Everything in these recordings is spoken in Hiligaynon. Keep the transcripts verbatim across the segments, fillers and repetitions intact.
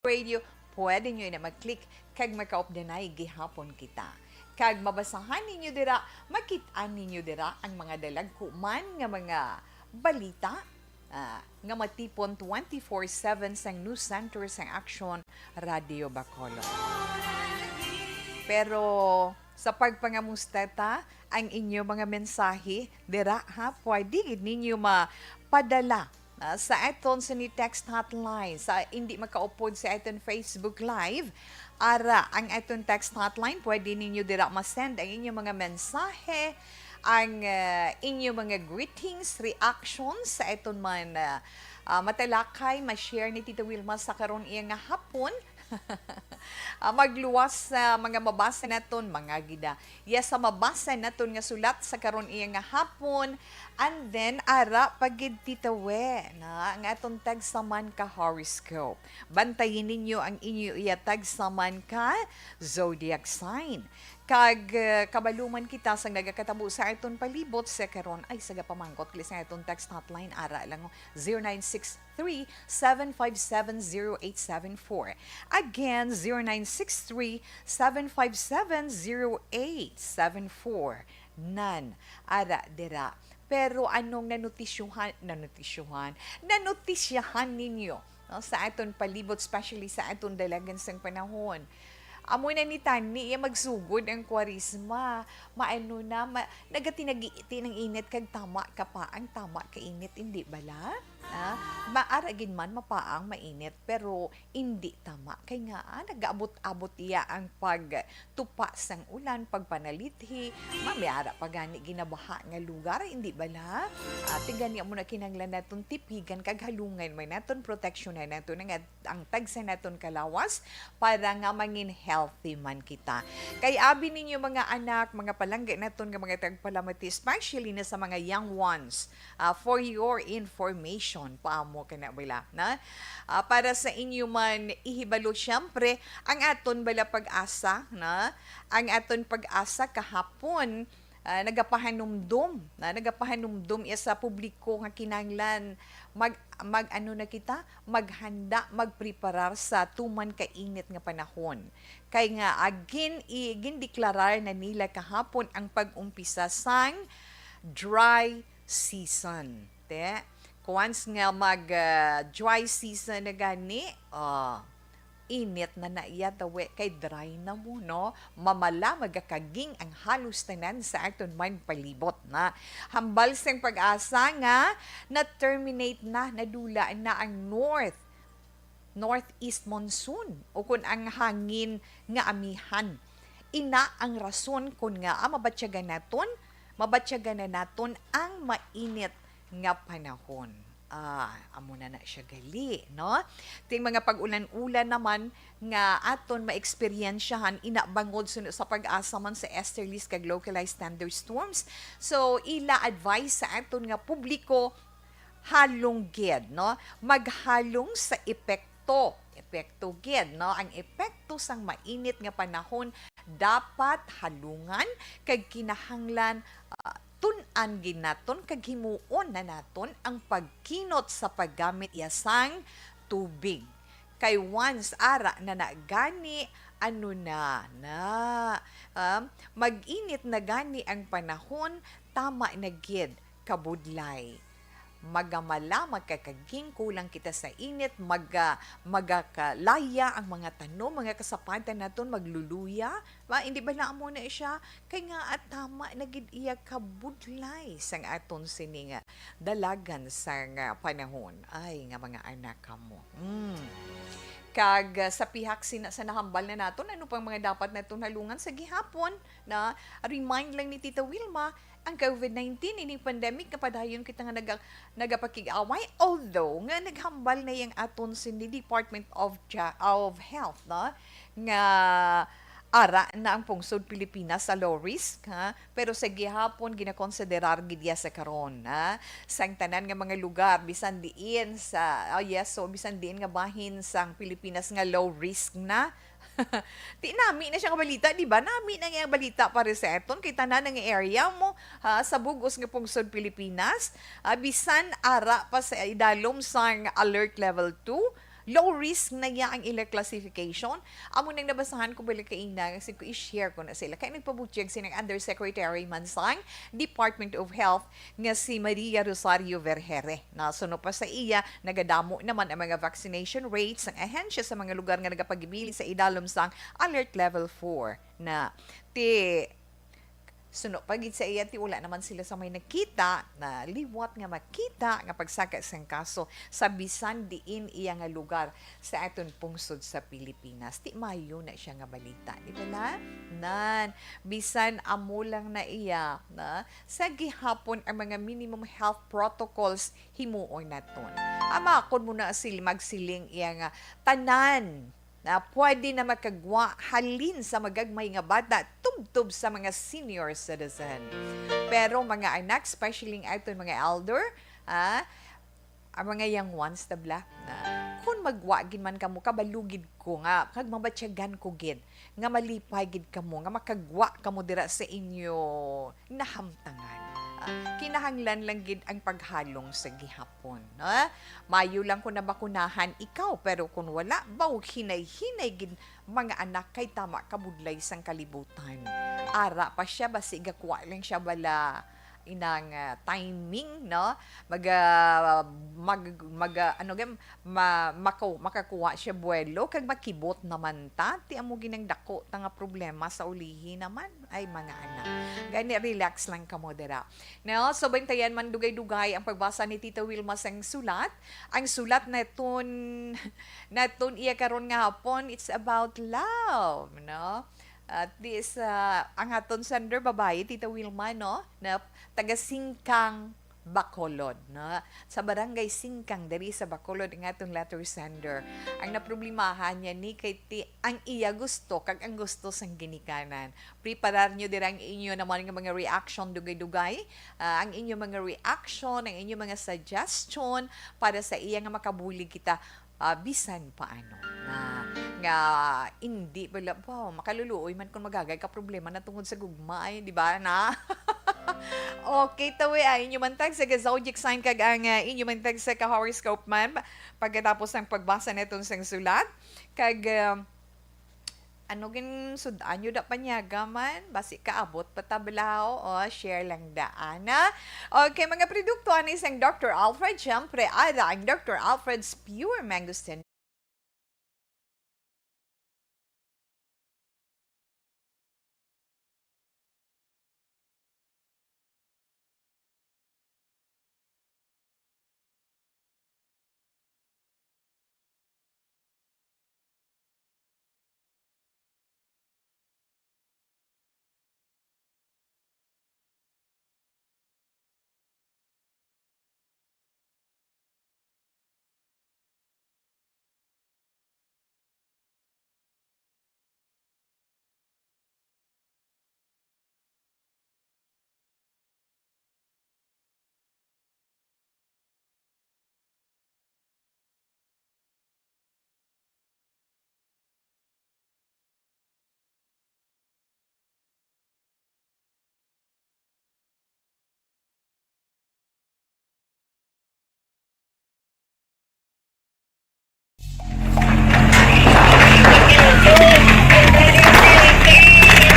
Radio, pwede nyo ina mag-click kag makaupdanay gihapon kita. Kag mabasahan ninyo dira, makit-an ninyo dira ang mga dalagkuman nga mga balita, ah, nga matipon twenty-four seven sang News Center sang Action Radio Bacolod. Pero sa pagpangamusta ta, ang inyo mga mensahe dira, ha, pwede gid ninyo mapadala, ah, sa aton sa ni text hotline. Sa hindi makaupod sa aton Facebook Live, ara ang aton text hotline, pwede ninyo dira ma-send ang inyo mga mensahe, ang, ah, inyo mga greetings, reactions sa aton man, ah, ah, matalakay, ma-share ni Tita Wilma sa karon iya nga hapon. Ah, magluwas sa mga mabasa naton, mga gida. Yes, sa mabasa naton nga sulat sa karon iya nga hapon, and then ara pa gid, Tita We, na ang aton tagsaman ka horoscope. Bantayin ninyo ang inyo iya tagsaman ka zodiac sign. Kag, eh, kabalo man kita sa nagakatabo sa aton palibot sa karon, ay, sa gapamangkot, please, sa aton text hotline, ara lang, zero nine six three, seven five seven, zero eight seven four. Again, zero nine six three, seven five seven, zero eight seven four. Nan, ara dira. Pero anong nanutisyuhan, nanutisyuhan, nanutisiyahan ninyo, no, sa aton palibot, especially sa aton dalagan sang panahon? Amo na ni tani, iya magsugod ang Kwaresma. Maano na, ma-, nagatinagiti ng init kag tama ka pa, ang tama ka init, hindi bala? Ah, maara gid man mapaang mainit, pero hindi tama. Kay nga, ah, nagaabot-abot iya ang pagtupa sang ulan, pagpanalithi, mamiara pa gani ginabaha nga lugar, hindi bala? Ati gani amo na kinahanglan naton tipigan kag halungan man naton, proteksyonan naton ang, ang tagsa naton kalawas para nga mangin healthy man kita. Kay abi ninyo, mga anak, mga palangga naton nga mga tagpalamati, especially na sa mga young ones, ah, for your information, paamo ka na bala, na? Ah, para sa inyo man ihibalo, siyempre, ang aton bala pag-asa, na? Ang aton pag-asa kahapon, ah, nagapahanumdom, na? Nagapahanumdom iya sa publiko nga kinahanglan mag, mag, ano na kita, maghanda, magpreparar sa tuman ka init nga panahon. Kay nga, ah, gin-, i-, gindeklarar na nila kahapon ang pag-umpisa sang dry season. Te, once nga mag, ah, dry season na gani, ah, init na na iya, tawi, kay dry na mo, no? Mamala, magakaging ang halos tanan sa aton man palibot, na. Hambal sang pag-asa nga na-terminate na, nadula na ang north northeast monsoon, o kun ang hangin nga amihan. Ina ang rason kon ngaa mabatyagan naton, mabatyagan na naton ang mainit nga panahon. Ah, amo na na siya gali, no? Ting mga pag-ulan-ulan naman nga aton maeksperyensyahan, ina bangod suno sa pag-asa man sa easterlies kag localized thunderstorms. So, ila advice sa aton nga publiko, halong gid, no? Maghalong sa epekto. Epekto gid, no? Ang epekto sang mainit nga panahon dapat halungan kag kinahanglan, ah, tun-an gid naton kag himuon na naton ang pagkinot sa paggamit iya sang tubig. Kay once ara na na gani, ano na, na, um, mag-init na gani ang panahon, tama na gid, kabudlay. Magamala, magakaging, kulang kita sa init, maga-, magakalaya ang mga tanom, mga kasapatan naton magluluya. Ma, hindi bala amo na siya? Kay nga, at tama na gid iya kabudlay sang aton sini nga dalagan sang, ah, panahon. Ay, nga mga anak kamo. Mm. Kag, ah, sa pihak sina-, sa nahambal na naton, ano pang mga dapat naton halungan sa gihapon? Na, remind lang ni Tita Wilma, ang covid nineteen, ini pandemic nga padayon kita nga naga-, nagapakig-away, although nga naghambal na yang aton sini Department of Ja-, of Health, no? Nga ara na ang pungsod Pilipinas sa low risk, ha? Pero sa gihapon, ginakonsiderar gid iya sa karon, ha? Sang tanan nga mga lugar, bisan diin sa, oh yes, so bisan diin nga bahin sang Pilipinas nga low risk na, Ti, nami na siya nga balita, di ba? Nami na nga balita para sa aton kay tanan nga area mo, ha, sa bug-os nga pungsod Pilipinas, ah, bisan ara pa sa idalom sang alert level two, low risk na iya ang ila classification. Amo nang nabasahan ko bala kaina, kasi ko i-share ko na sila. Kay nagpabutyag si nang Undersecretary man sang Department of Health nga si Maria Rosario Vergeire. Nasuno pa sa iya, nagadamo naman ang mga vaccination rates sang ahensya sa mga lugar nga nagapagibili sa idalom sang Alert Level four na ti suno pa gid sa iya, ti wala naman sila sa may nakita na liwat nga makita nga pagsaka sang kaso sa bisan diin iya nga lugar sa aton pungsod sa Pilipinas. Ti maayo na siya nga balita, di ba na? Nan, bisan amo lang na iya, na, sa gihapon ang mga minimum health protocols himuon naton. Amakon mo na sil-, magsiling iya nga tanan na pwede na makagwa halin sa magagmay nga bata tubtob sa mga senior citizen. Pero mga anak, especially ang aton mga elder, ah, ang mga young ones, tabla, na kung magwa gid man kamo, kabalo gid ko nga, kag mabatyagan ko gid, nga malipay gid kamo, nga makagwa kamo dira sa inyo nahamtangan. Ah, kinahanglan lang gid ang paghalong sa gihapon, ha? Mayo lang kung nabakunahan ikaw, pero kung wala, baw hinay-hinay gid mga anak kay tama kabudlay sang kalibutan. Ara pa siya, basi gakuha lang siya bala inang, ah, timing, no? Mag, ah, mag, mag, ah, ano gam, ma-, mako-, makakuha siya buwelo, kag makibot naman ta. Ti amo ginang dako ta nga problema sa ulihi naman. Ay, mga anak. Gani, relax lang kamo dira. No? So, bantayan man dugay-dugay ang pagbasa ni Tita Wilma sang sulat. Ang sulat naton, naton iya karon nga hapon, it's about love, no? At least, ah, ang aton sender, babayi, Tita Wilma, no? Na taga Singkang, Bacolod, no? Sa Barangay Singkang, diri sa Bacolod, ang aton letter sender. Ang naproblemahan niya ni kay ti ang iya gusto kag ang gusto sang ginikanan. Preparar nyo dira ang inyo naman nga mga reaction, dugay-dugay. Ah, ang inyo mga reaction, ang inyo mga suggestion para sa iya nga makabulig kita, ah, bisan paano. Na, nga hindi pala, wow, makaluluoy man kung magagay ka problema na tungod sa gugma, ay, di ba, na? Okay, tawi, ah, inyo man tag sa zodiac sign kag ang, ah, inyo man tag sa ka-horoscope man. Pagkatapos ng pagbasa naton sang sulat, kag, ah, ano gin sud-an nyo da panyaga man? Basi kaabot pa tablaw. O, share lang da, ana. Okay, mga produkto ani sang Doctor Alfred. Siyempre, ara ang Doctor Alfred's Pure Mangosteen.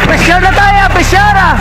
Pressure na tayo, pressure ah!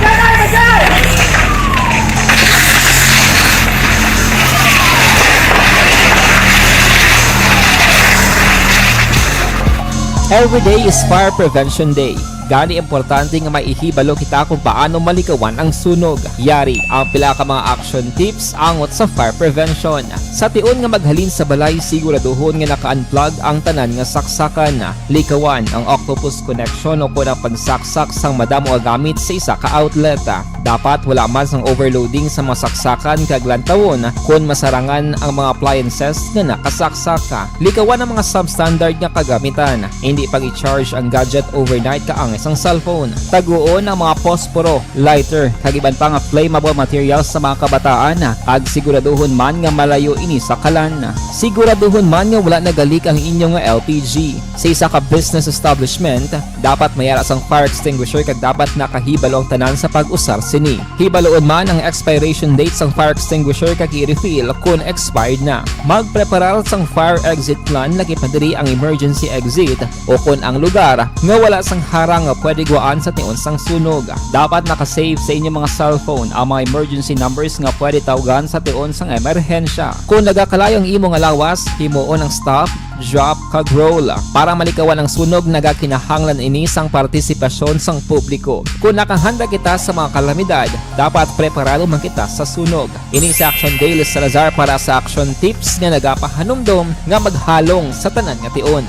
Every day is Fire Prevention Day. Gani, importante nga maihibalo kita kung paano malikawan ang sunog. Yari ang pila ka mga action tips angot sa fire prevention. Sa tion nga maghalin sa balay, siguraduhon nga naka-unplug ang tanan nga saksakan. Likawan ang octopus connection o kon ang pagsaksak sang madamo nga gamit sa isa ka outlet. Dapat wala man sang overloading sa mga saksakan kag lantawon kon masarangan ang mga appliances nga nakasaksak. Likawan ang mga substandard nga kagamitan. Hindi pag-i-charge ang gadget overnight kaangay sang cellphone. Taguon ang mga posporo, lighter, kag iban pa nga flammable materials sa mga kabataan, kag siguraduhon man nga malayo ini sa kalan. Siguraduhon man nga wala nagalik ang inyo nga L P G. Sa isa ka business establishment, dapat may ara sang fire extinguisher kag dapat nakahibalo ang tanan sa pag-usar sini. Hibaluon man ang expiration date sang fire extinguisher kag i-refill kon expired na. Magpreparar sang fire exit plan, lakip na diri ang emergency exit o kon ang lugar nga wala sang harang nga pwede guwaan sa tion sang sunog. Dapat naka-save sa inyong mga cellphone ang mga emergency numbers nga pwede tawgan sa tion sang emerhensya. Kung nagakalayo ang imo nga lawas, himuon ang stop, drop, kag roll. Para malikawan ang sunog, nagakinahanglan ini sang partisipasyon sang publiko. Kung nakahanda kita sa mga kalamidad, dapat preparado man kita sa sunog. Ini si Action Dale Salazar para sa Action Tips nga nagapahanumdom nga maghalong sa tanan nga tion.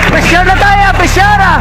Pressure na tayo, pressure na!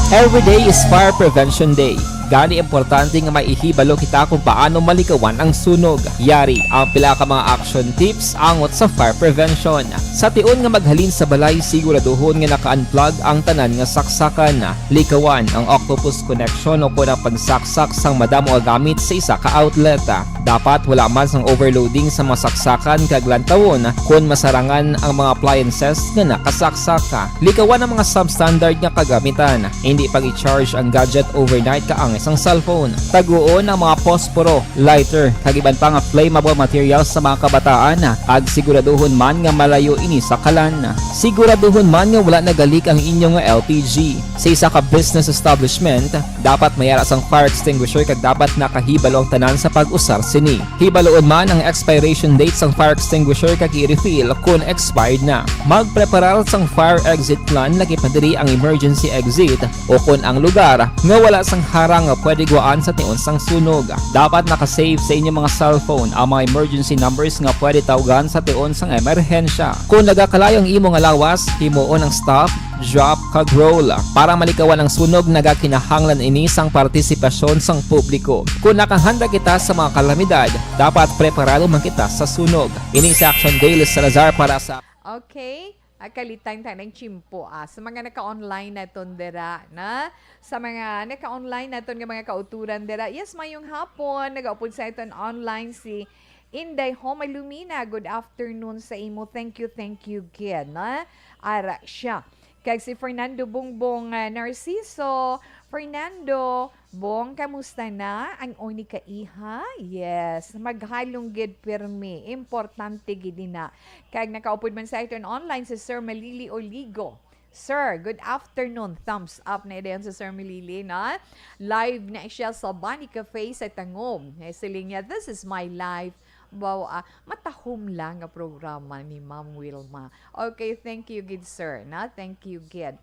Every day is Fire Prevention Day. Gani, importante nga maihibalo kita kung paano malikawan ang sunog. Yari ang pila ka mga action tips angot sa fire prevention. Sa tion nga maghalin sa balay, siguraduhon nga naka-unplug ang tanan nga saksakan. Likawan ang octopus connection o kon ang pagsaksak sang madamo nga gamit sa isa ka outlet. Dapat wala man sang overloading sa mga saksakan kag lantawon kon masarangan ang mga appliances nga nakasaksak. Likawan ang mga substandard nga kagamitan. Indi pag-i-charge ang gadget overnight kaangay sang cellphone. Taguon ang mga posporo, lighter, kag iban pa nga flammable materials sa mga kabataan, kag siguraduhon man nga malayo ini sa kalan. Siguraduhon man nga wala nagalik ang inyo nga L P G. Sa isa ka business establishment, dapat may ara sang fire extinguisher kag dapat nakahibalo ang tanan sa pag-usar sini. Hibaluon man ang expiration date sang fire extinguisher kag i-refill kon expired na. Magpreparar sang fire exit plan, lakip na diri ang emergency exit o kon ang lugar nga wala sang harang nga pwede guwaan sa tion sang sunog. Dapat naka-save sa inyo mga cellphone ang mga emergency numbers nga pwede tawgan sa tion sang emerhensya. Kung nagakalayo ang imo nga lawas, himuon ang stop, drop, kag roll. Para malikawan ang sunog, nagakinahanglan ini sang partisipasyon sang publiko. Kung nakahanda kita sa mga kalamidad, dapat preparado man kita sa sunog. Ini si Action Dale Salazar para sa Okay. Ah, kalitan ta ng tiyempo, ah. Sa mga naka-online naton dira, na? Sa mga naka-online naton nga mga kauturan dira. Yes, mayong hapon. Nagaupod sa iton online si Inday Homa Lumina. Good afternoon sa imo. Thank you, thank you, gid, na? Ara siya. Kag si Fernando Bongbong, ah, Narciso. Fernando, Bong, kamusta na ang uni ka iha? Yes, maghalong gid pirmi. Importante gid ina. Kag nakaupod man sa iton online si Sir Malili Oligo. Sir, good afternoon. Thumbs up na dayon sa Sir Malili, na? Live na siya sa Bani Cafe sa Tangom. Eh, siling niya, "This is my life." Baw, ah, matahom lang nga programa ni Ma'am Wilma. Okay, thank you, good sir, na? Thank you, good.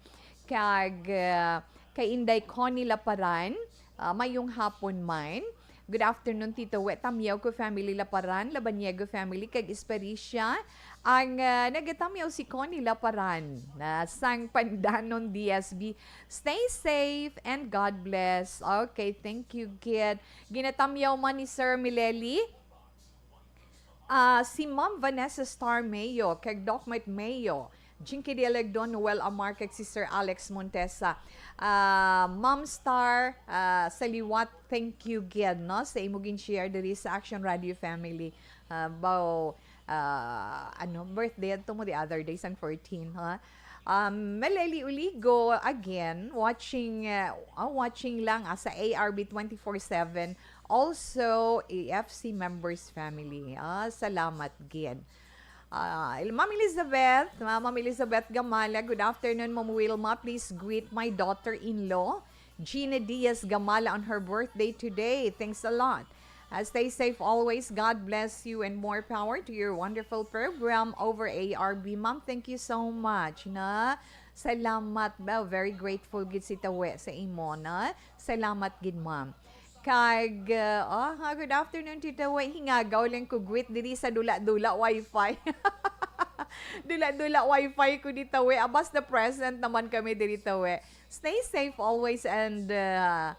Kag, ah, kay Inday Connie Laparan, ah, mayong hapon man. Good afternoon, Tito We. Tamyaw ko family Laparan, Labaniego family, kag Espericia. Ang, ah, nagatamyaw si Connie Laparan na sang Pandanon D S B. Stay safe and God bless. Okay, thank you, kid. Ginatamyaw man ni Sir Mileli. Ah, si Ma'am Vanessa Star Mayo, kag Doc Mike Mayo, Jinky Dialegdon, Noel Amar, kag si Sir Alex Montesa. Ah, Ma'am Star, ah, sa liwat, thank you gid, no, sa imo gin-share diri sa Action Radio Family. Ah, baw, ah, ano, birthday adto mo the other day, sang fourteen, ha? Um, Meleli Uligo, again, watching, ah, ah, watching lang, ah, sa A R B twenty-four seven. Also, A F C members family. Ah, salamat gid. Ah, Ma'am Elizabeth, Ma-, Ma'am Elizabeth Gamala, good afternoon, Ma'am Wilma. Please greet my daughter-in-law, Gina Diaz Gamala, on her birthday today. Thanks a lot. Uh, stay safe always. God bless you and more power to your wonderful program over A R B. Ma'am, thank you so much, na. Salamat ba. Very grateful gid si Tawe sa imo, na. Salamat gid, ma'am. Kag, uh, oh, ha, good afternoon, Tita Way. Hingagaw lang ko greet diri sa dula-dula wifi. Dula-dula wifi ko dito, we. Ah, basta present naman kami dito, we. Stay safe always and, uh,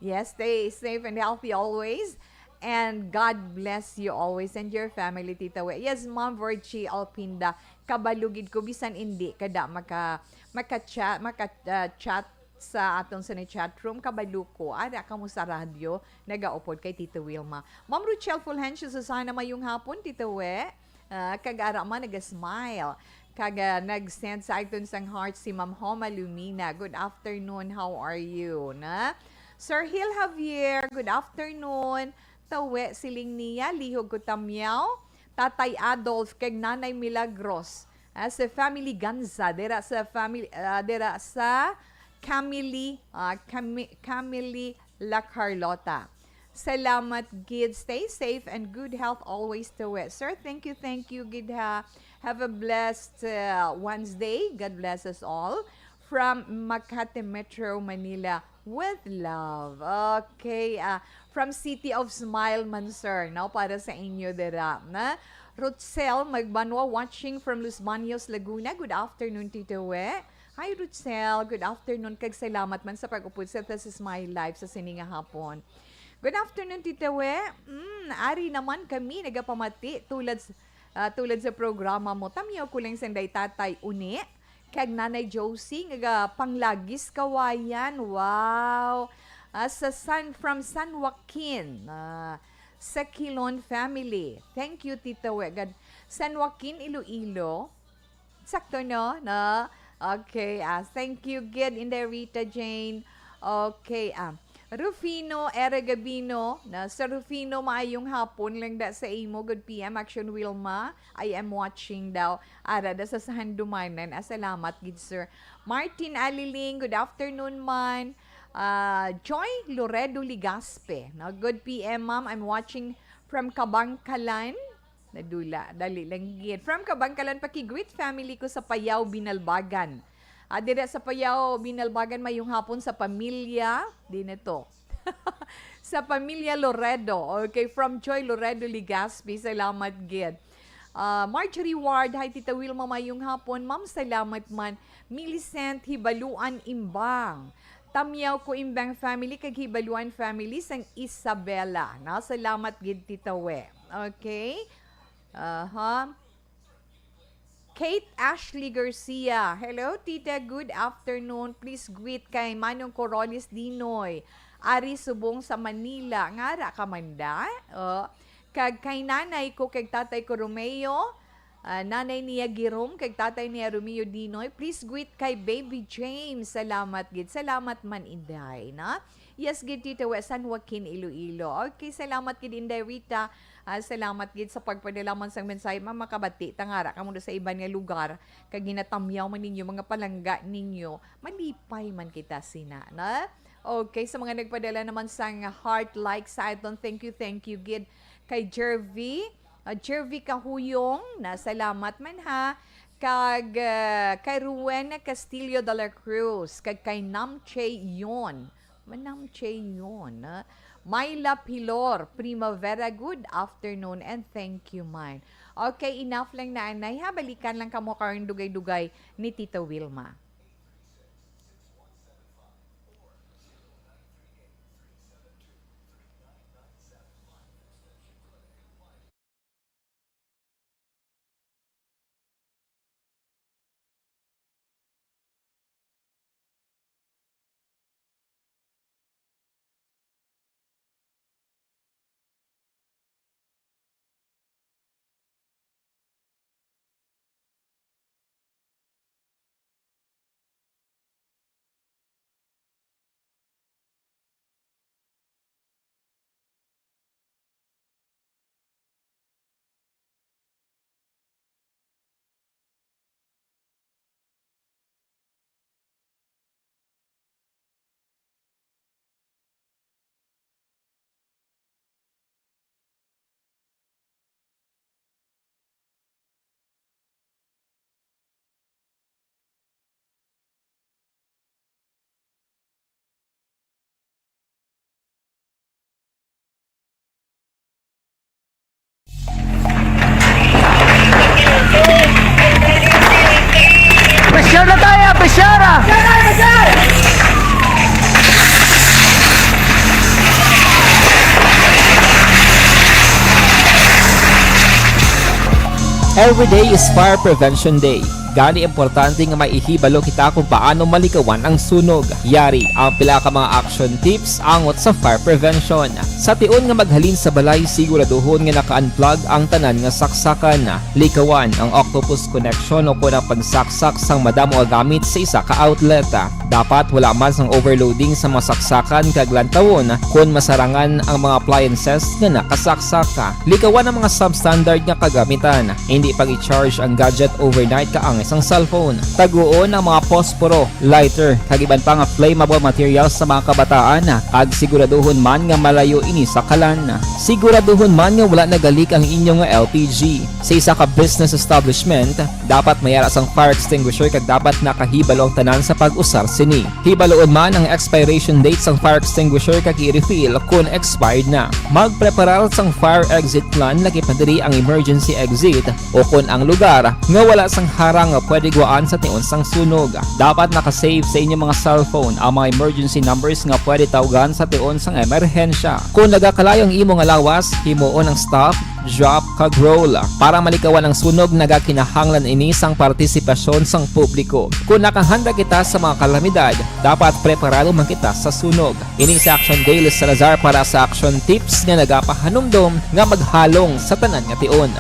yes, stay safe and healthy always. And God bless you always and your family, Tita We. Yes, Ma'am Virgie Alpinda, kabalugid ko, bisan hindi ka da maka, maka-chat, maka, uh, chat sa aton sa ni chat room, kabalo ko. Ada ka mo sa radyo, nagaupod kay Tita Wilma. Ma'am Rochelle Fulgencio Susana, mayong hapon, Tita We. Ah, kag ara man naga-smile. Kag, ah, nag-send sa aton sang heart si Ma'am Homa Lumina. "Good afternoon, how are you?" Na? Sir Hill Javier, "Good afternoon." Tawe, siling niya, lihog ko tamyaw. Tatay Adolf kag Nanay Milagros. Ah, sa family Ganza, dira sa family, ah, dira sa Camille, ah, Cami-, Camille La Carlota. Salamat gid. Stay safe and good health always to it. Sir, thank you, thank you gid ha. Have a blessed, uh, Wednesday. God bless us all. From Makati Metro, Manila, with love. Okay, ah, from City of Smile man, sir, no? Para sa inyo dira, na? Rutsel Magbanwa watching from Los Baños, Laguna. Good afternoon, Tito We. Hi, Rutsel. Good afternoon, kag salamat man sa pag-upod sa This Is My Life sa sini nga hapon. Good afternoon, Tita We. Mm, ari naman kami nagapamati tulad s-, ah, tulad sa programa mo. Tamyaw ko lang sang day tatay uni kag Nanay Josie nga panglagis kawayan. Wow. Ah, sa San, from San Joaquin, ah, sa Quilon family. Thank you, Tita We. Gad-, San Joaquin, Iloilo. Sakto, no? No? Okay, ah, thank you gid, Inday Rita Jane. Okay, ah, Rufino Era Gabino, na sa Rufino, maayong hapon lang da sa imo. Good P M, Action Wilma. I am watching daw. Ara da sa Sahandumanan. Ah, salamat gid, sir. Martin Aliling, good afternoon man. Ah, Joy Loredo Ligaspe, no? Good P M, ma'am. I'm watching from Kabangkalan. Nadula, dali lang gid. From Kabangkalan, paki-greet family ko sa Payao, Binalbagan. Ah, dira sa Payao, Binalbagan, mayong hapon sa pamilya. Di na to. Sa pamilya Loredo. Okay, from Joy Loredo Ligaspi. Salamat gid. Ah, Marjorie Ward, hi Tita Wilma, mayong hapon. Ma'am, salamat man. Millicent Hibaluan Imbang. Tamyaw ko Imbang family kag Hibaluan family sang Isabela. Na, salamat gid, Tita We. Okay? Aha. Kate Ashley Garcia. Hello, Tita. Good afternoon. Please greet kay Manong Corolis Dinoy. Ari subong sa Manila. Ngara ka man da? Oh. Kag kay nanay ko, kag tatay ko, Romeo. Ah, nanay niya, Girom, kag tatay niya, Romeo Dinoy. Please greet kay Baby James. Salamat gid. Salamat man, Inday, na? Yes, gid, Tita We, San Joaquin, Iloilo. Okay, salamat gid, Inday Rita. Ah, salamat gid sa pagpadala man sang mensahe. Ma-, makabati, tangara ka muna sa iban nga lugar. Kag ginatamyaw man ninyo, mga palangga ninyo. Malipay man kita sina, na? Okay, sa mga nagpadala naman sang heart like sa aton, thank you, thank you gid. Kay Jervy, ah, Jervy Kahuyong, na salamat man ha. Kag, ah, kay Rowena Castillo de la Cruz, kag kay Nam Che Yon. Manam Cheyon, ah. Myla Pilor, Primavera, good afternoon and thank you man. Okay, enough lang na, anay, ha? Balikan lang kamo karon dugay-dugay ni Tita Wilma. Every day is Fire Prevention Day. Gani, importante nga maihibalo kita kung paano malikawan ang sunog. Yari ang pila ka mga action tips angot sa fire prevention. Sa tion nga maghalin sa balay, siguraduhon nga naka-unplug ang tanan nga saksakan. Likawan ang octopus connection o kon ang pagsaksak sang madamo nga gamit sa isa ka outlet. Dapat wala man sang overloading sa mga saksakan kag lantawon kon masarangan ang mga appliances nga nakasaksak. Likawan ang mga substandard nga kagamitan. Hindi pag-i-charge ang gadget overnight kaangay sang cellphone. Taguon ang mga posporo, lighter, kag iban pa nga flammable materials sa mga kabataan, kag siguraduhon man nga malayo ini sa kalan. Siguraduhon man nga wala nagalik ang inyo nga L P G. Sa isa ka business establishment, dapat may ara sang fire extinguisher kag dapat nakahibalo ang tanan sa pag-usar sini. Hibaloon man ang expiration date sang fire extinguisher kag i-refill kon expired na. Magpreparar sang fire exit plan, lakip na diri ang emergency exit, o kon ang lugar nga wala sang harang nga pwede guwaan sa tion sang sunog. Dapat naka-save sa inyo mga cellphone ang mga emergency numbers nga pwede tawgan sa tion sang emerhensya. Kon nagakalayo ang imo nga lawas, himuon ang stop, drop, kag roll. Para malikawan ang sunog, nagakinahanglan ini sang partisipasyon sang publiko. Kon nakahanda kita sa mga kalamidad, dapat preparado man kita sa sunog. Ini si Action Dale Salazar para sa Action Tips nga nagapahanumdom nga maghalong sa tanan nga tion.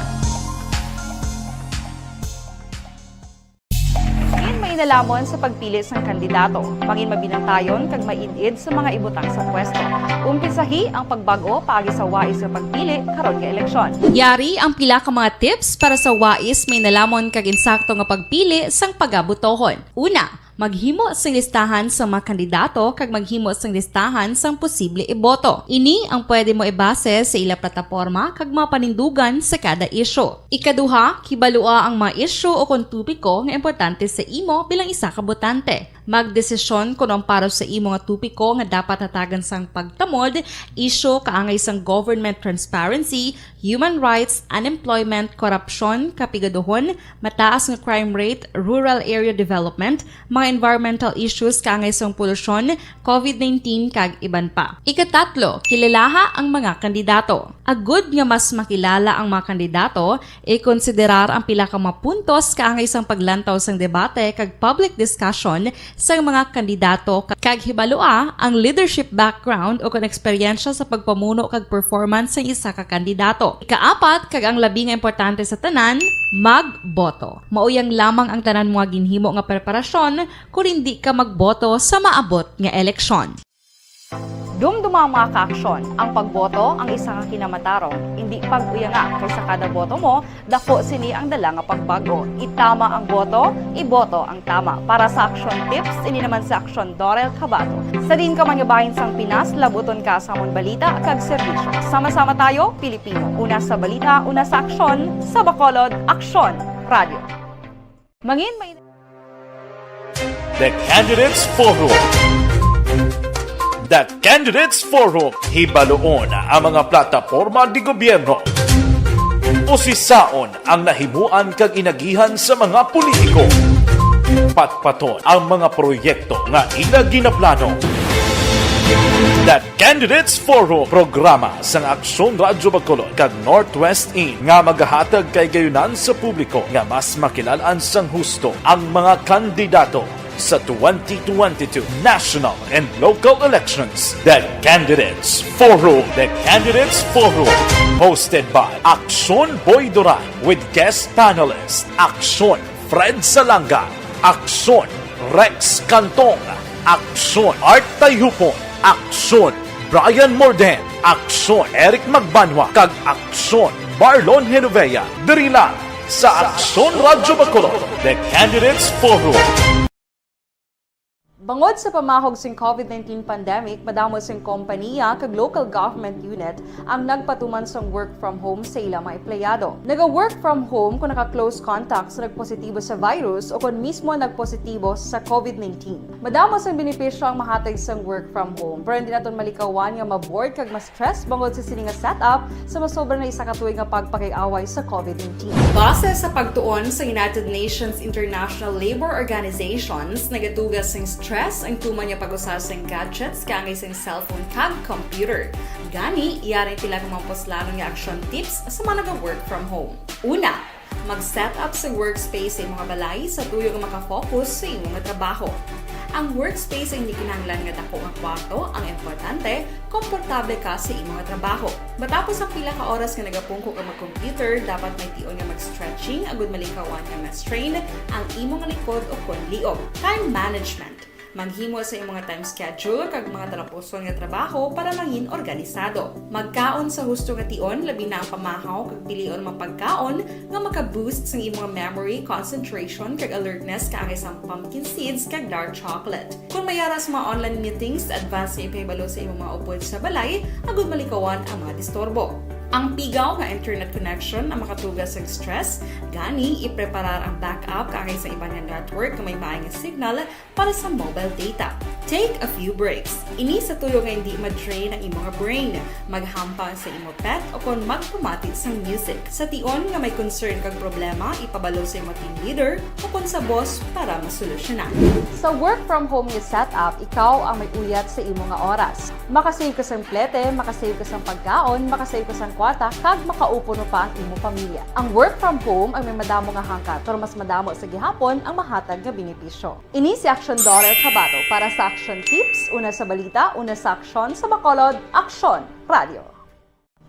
Mangin mainalamon sa pagpili sang kandidato. Mangin mabinantayon kag maid-id sa mga ibutang sa pwesto. Umpisahi ang pagbag-o paagi sa wais nga pagpili karon nga eleksyon. Yari ang pila ka mga tips para sa wais, mainalamon kag insakto nga pagpili sang pagabutohon. Una, maghimo sing listahan sa mga kandidato kag maghimo sing listahan sang posible iboto. Ini ang pwede mo ibase sa ila plataporma kag mga panindugan sa kada isyu. Ikaduha, kibalua ang mga isyu o kon topiko nga importante sa imo bilang isa ka botante. Magdesisyon kon ang para sa imo nga topiko nga dapat hatagan sang pagtamod, isyu kaangay sang government transparency, human rights, unemployment, korupsyon, kapigaduhon, mataas nga crime rate, rural area development, mga environmental issues kaangay sang polusyon, covid nineteen, kag iban pa. Ikatatlo, kilalaha ang mga kandidato. Agud nga mas makilala ang mga kandidato, ikonsiderar ang pila ka mga puntos kaangay sang paglantaw sang debate kag public discussion sang mga kandidato, kag hibalua ang leadership background o kon eksperyensya sa pagpamuno kag performance sang isa ka kandidato. Ikaapat, kag ang labi nga importante sa tanan, magboto. Mauyang lamang ang tanan mo nga ginhimo nga preparasyon kon indi ka magboto sa maabot nga eleksyon. Dumduma ang mga kaaksyon. Ang pagboto ang isa ka kinamatarong. Indi pag-uyanga, kay sa kada boto mo, dako sini ang dala nga pagbag-o. Itama ang boto, iboto ang tama. Para sa Action Tips, ini naman si Action Dorel Cabato. Sa diin ka man nga bahin sang Pinas, labuton ka sa amon balita kag serbisyo. Sama-sama tayo, Pilipino. Una sa balita, una sa aksyon, sa Bacolod, Aksyon Radio. Mangin may The Candidates Forum. The Candidates Forum. Hibaluon ang mga plataporma di gobyerno. Usisaon ang nahimuan kag inagihan sa mga politiko. Patpaton ang mga proyekto nga ila ginaplano. The Candidates Forum, programa sang Aksyon Radyo Bacolod kag Northwest In nga magahatag kahigayonan sa publiko nga mas makilal-an sang husto ang mga kandidato sa twenty twenty-two national and local elections. The Candidates Forum. The Candidates Forum, hosted by Aksyon Boy Duran with guest panelist Aksyon Fred Salanga, Aksyon Rex Cantong, Aksyon Art Tayhupon, Aksyon Brian Morden, Aksyon Eric Magbanwa, kag Aksyon Marlon Genovea. Diri lang sa Aksyon Radyo Bacolod, The Candidates Forum. Bangod sa pamahog sing covid nineteen pandemic, madamo sing kompaniya kag local government unit ang nagpatuman sang work from home sa ila mga empleyado. Naga-work from home kon naka-close contact sa nagpositibo sa virus o kon mismo nagpositibo sa covid nineteen. Madamo sang benepisyo ang mahatag sang work from home, pero hindi naton malikawan nga ma-bored kag ma-stress bangod sa sini nga setup sa masobra na isa ka tuig nga pagpakig-away sa covid nineteen. Base sa pagtuon sa United Nations International Labour Organizations, nagatuga sing stress ang tuman nga pag-usa sing gadgets kaangay sing cellphone kag computer. Gani, yari ang pila ka mga puslanon nga action tips sa mga naga-work from home. Una, Mag-set up sa workspace sa imong balay sa tuyo nga makafocus sa imong trabaho. Ang workspace ay hindi kinahanglan nga dako nga kwarto. Ang importante, komportable ka sa imong trabaho. Matapos ang pila ka oras nga nagapungko ka mag-computer, dapat may tion nga mag-stretching agud malikawan nga ma-strain ang imong likod o kon liog. Time management. Maghimo sa imong time schedule kag mga talapuson nga trabaho para mangin organisado. Magkaon sa husto nga tion, labi na ang pamahaw kag pilion mga pagkaon nga maka-boost sang imong memory, concentration, kag alertness, kaangay sang pumpkin seeds kag dark chocolate. Kung may ara sa mga online meetings, advance nga ipahibalo sa imong mga upod sa balay agud malikawan ang mga disturbo. Ang pigaw nga internet connection ang makatuga sa stress, gani ipreparar ang backup kaangay sa iban nga network nga may maay nga signal para sa mobile data. Take a few breaks. Ini sa tuyo nga hindi ma-drain ang imong brain. Maghampang sa imo pet o kon magpamati sang music. Sa tion nga may concern kag problema, ipabalo sa imo team leader o kon sa boss para masolusyonan. Sa work from home nga setup, ikaw ang may uyat sa imo nga oras. Makasave ka sang plete, makasave ka sang pagkaon, makasave ka sang kwarta, kag makaupo pa ang imo pamilya. Ang work from home ang may madamo nga hangkat, pero mas madamo sa gihapon ang mahatag nga benepisyo. Ini si Action Daughter Kabato para sa Action Tips, una sa balita, una sa aksyon, sa Bacolod, Aksyon Radio.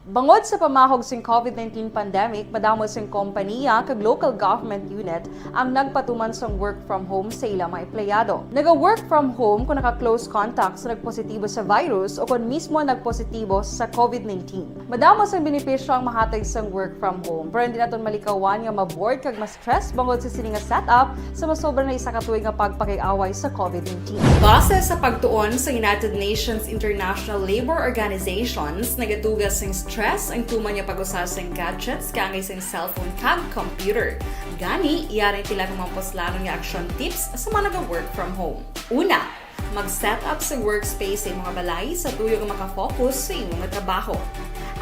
Bangod sa pamahog sing COVID nineteen pandemic, madamo sing kompanya kag local government unit ang nagpatuman sang work from home sa ilang mga empleyado. Naga-work from home kung naka-close contact sa nagpositibo sa virus o kung mismo nagpositibo sa COVID nineteen. Madamo sang benepisyo ang mahatag sang work from home, pero hindi naton malikawan nga ma-bored kag ma-stress bangod sa sini nga setup sa masobra na isa ka tuig nga pagpakig-away sa COVID nineteen. Base sa pagtuon sa United Nations International Labour Organizations, nagatuga sing stress ang tuman nga pag-usa sing gadgets kaangay sing cellphone kag computer. Gani, yari ang pila ka mga puslanon nga action tips sa mga naga-work from home. Una, mag-set up sa workspace sa imong balay sa tuyo nga makafocus sa imong trabaho.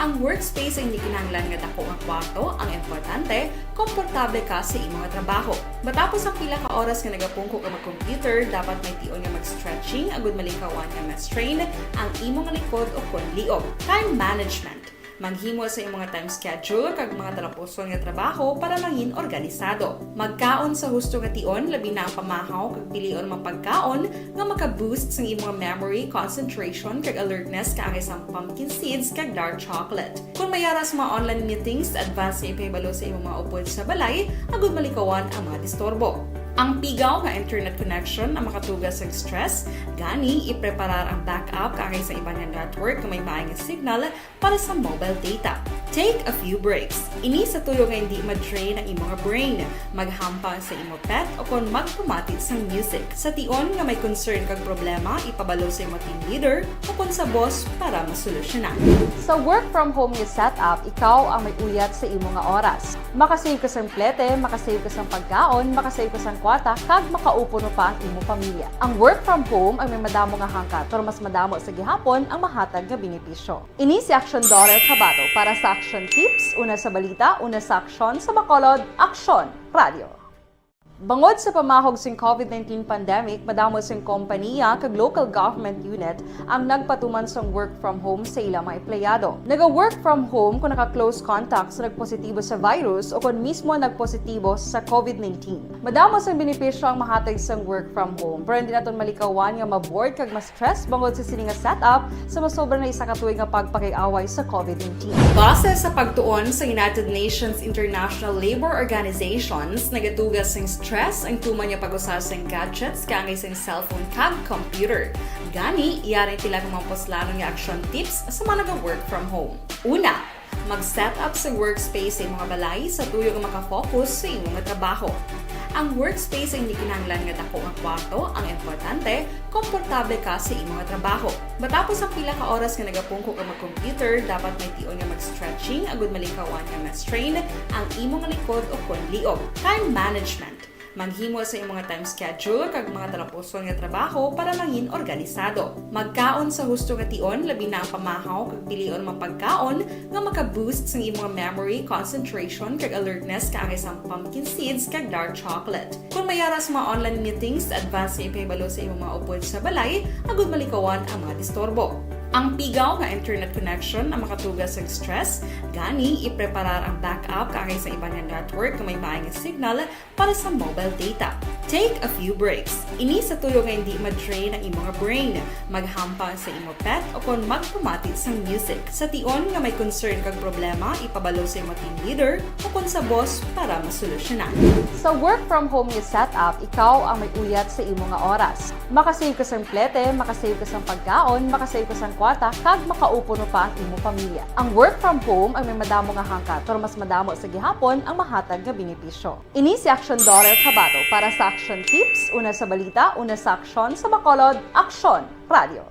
Ang workspace ay hindi kinahanglan nga dako nga kwarto, ang importante, komportable ka sa imong trabaho. Matapos ang pila ka oras nga nagapungko ka mag-computer, dapat may tion nga mag-stretching agud malikawan nga ma-strain ang imong likod o kon liog. Time management. Maghimo sa imong time schedule kag mga talapuson nga trabaho para mangin organisado. Magkaon sa husto nga tion, labi na ang pamahaw kag pilion mga pagkaon nga maka-boost sang imong memory, concentration, kag alertness kaangay sang pumpkin seeds kag dark chocolate. Kung may ara sa mga online meetings, advance nga ipahibalo sa imong mga upod sa balay agud malikawan ang mga disturbo. Ang pigaw nga internet connection ang makatuga sa stress, gani ipreparar ang backup kaangay sa iban nga network nga may maay nga signal para sa mobile data. Take a few breaks. Ini sa tuyo nga hindi ma-drain ang imong brain. Maghampang sa imo pet o kon magpamati sang music. Sa tion nga may concern kag problema, ipabalo sa imo team leader o kon sa boss para masolusyonan. Sa work from home nga setup, ikaw ang may uyat sa imo nga oras. Makasave ka sang plete, makasave ka sang pagkaon, makasave ka sang kwarta, kag makaupo pa ang imo pamilya. Ang work from home ang may madamo nga hangkat, pero mas madamo sa gihapon ang mahatag nga benepisyo. Ini si Action Daughter Kabato para sa Action Tips, una sa balita, una sa aksyon, sa Bacolod, Aksyon Radio. Bangod sa pamahog sing COVID nineteen pandemic, madamo sing kompanya kag local government unit ang nagpatuman sang work from home sa ilang mga empleyado. Naga-work from home kung naka-close contact sa nagpositibo sa virus o kung mismo nagpositibo sa COVID nineteen. Madamo sang benepisyo ang mahatag sang work from home, pero hindi naton malikawan nga ma-bored kag ma-stress bangod sa sini nga setup sa masobra na isa ka tuig nga pagpakig-away sa COVID nineteen. Base sa pagtuon sa United Nations International Labour Organizations, nagatuga sing stress ang tuman nga pag-usa sing gadgets kaangay sing cellphone kag computer. Gani, yari ang pila ka mga puslanon nga action tips sa mga naga-work from home. Una, mag-set up sa workspace sa imong balay sa tuyo nga makafocus sa imong trabaho. Ang workspace ay hindi kinahanglan nga dako nga kwarto, ang importante, komportable ka sa imong trabaho. Matapos ang pila ka oras nga nagapungko ka mag-computer, dapat may tion nga mag-stretching agud malikawan nga ma-strain ang imong likod o kon liog. Time management. Maghimo sa imong time schedule kag mga talapuson nga trabaho para mangin organisado. Magkaon sa husto nga tion, labi na ang pamahaw kag pilion mga pagkaon nga maka-boost sang imong memory, concentration, kag alertness kaangay sang pumpkin seeds kag dark chocolate. Kung may ara sa mga online meetings, advance nga ipahibalo sa imong mga upod sa balay agud malikawan ang mga disturbo. Ang pigaw nga internet connection ang makatuga sa stress, gani ipreparar ang backup kaangay sa iban nga network nga may maayong signal para sa mobile data. Take a few breaks. Ini sa tuyo nga hindi ma-drain ang imo nga brain. Maghampang sa imo pet o kon magpamati sang music. Sa tion nga may concern kag problema, ipabalo sa imo team leader o kon sa boss para masolusyonan. Sa work from home nga setup, ikaw ang may uyat sa imo nga oras. Makasave ka sang plete, makasave ka sang pagkaon, makasave ka sang kwarta, kag makaupo no pa ang imo pamilya. Ang work from home ang may madamo nga hangkat, pero mas madamo sa gihapon ang mahatag nga benepisyo. Ini si Action Daughter Kabato para sa Action Tips, una sa balita, una sa aksyon, sa Bacolod, Aksyon Radio.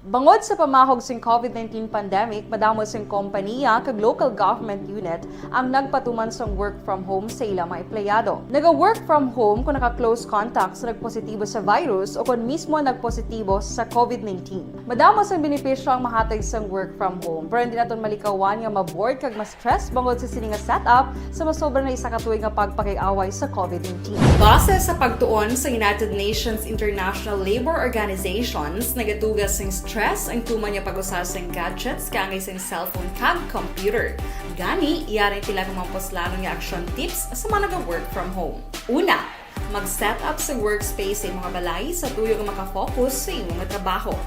Bangod sa pamahog sing covid nineteen pandemic, madamo sing kompanya kag local government unit ang nagpatuman sang work from home sa ila mga empleyado. Naga-work from home kung naka-close contact sa nagpositibo sa virus o kon mismo nagpositibo sa covid nineteen. Madamo sang benepisyo ang mahatag sang work from home, pero hindi naton malikawan nga ma-bored kag ma-stress bangod sa sini nga setup sa masobra na isa ka tuig nga pagpakig-away sa covid nineteen. Base sa pagtuon sa United Nations International Labor Organizations, nagatuga sing stress ang tuman nga pag-usa sing gadgets kaangay sing cellphone kag computer. Gani, yari tila ka mga puslanon nga action tips sa mga naga-work from home. Una, mag-set up sa workspace sa imong balay sa tuyo nga makafocus sa imong trabaho.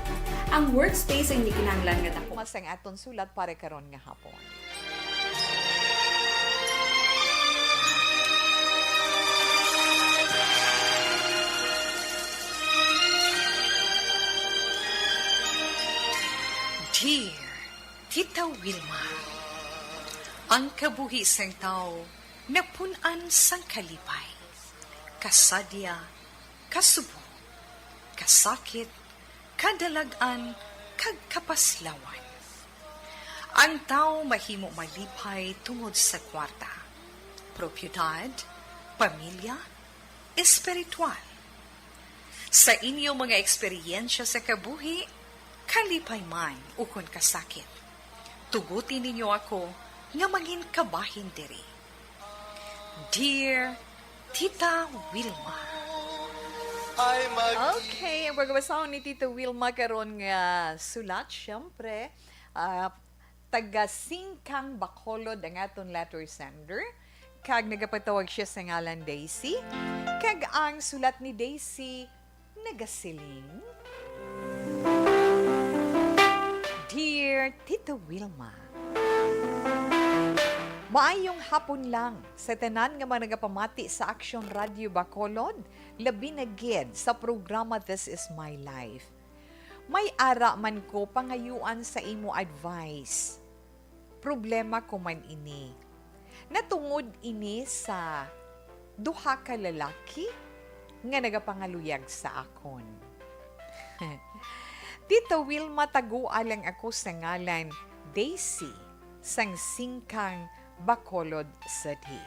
Ang workspace ay hindi kinahanglan nga dako. Mas ang aton sulat para karon nga hapon. Dear Tita Wilma, ang kabuhi sang tawo napun-an sang kalipay, kasadya, kasubo, kasakit, kadalag-an, kag kapaslawan. Ang tawo mahimo malipay tungod sa kwarta, propiedad, pamilya, espiritual. Sa inyo mga eksperyensya sa kabuhi, kalipay man ukon kasakit, tuguti ninyo ako nga mangin kabahin diri. Dear Tita Wilma. Okay, ang pagbasahon ni Tita Wilma karon nga sulat, syempre, ah, taga Singkang, Bacolod ang aton letter sender. Kag nagapatawag siya sa ngalan Daisy. Kag ang sulat ni Daisy nagasiling, Dear Tita Wilma, maayong hapon lang sa tanan nga mga nagapamati sa Action Radio Bacolod, labi na gid sa programa This Is My Life. May ara man ko pangayuan sa imo advice. Problema ko man ini. Natungod ini sa duha ka lalaki nga nagapangaluyag sa akon. Tita Wilma, tagua lang ako sa ngalan Daisy, sang Singkang, Bacolod City.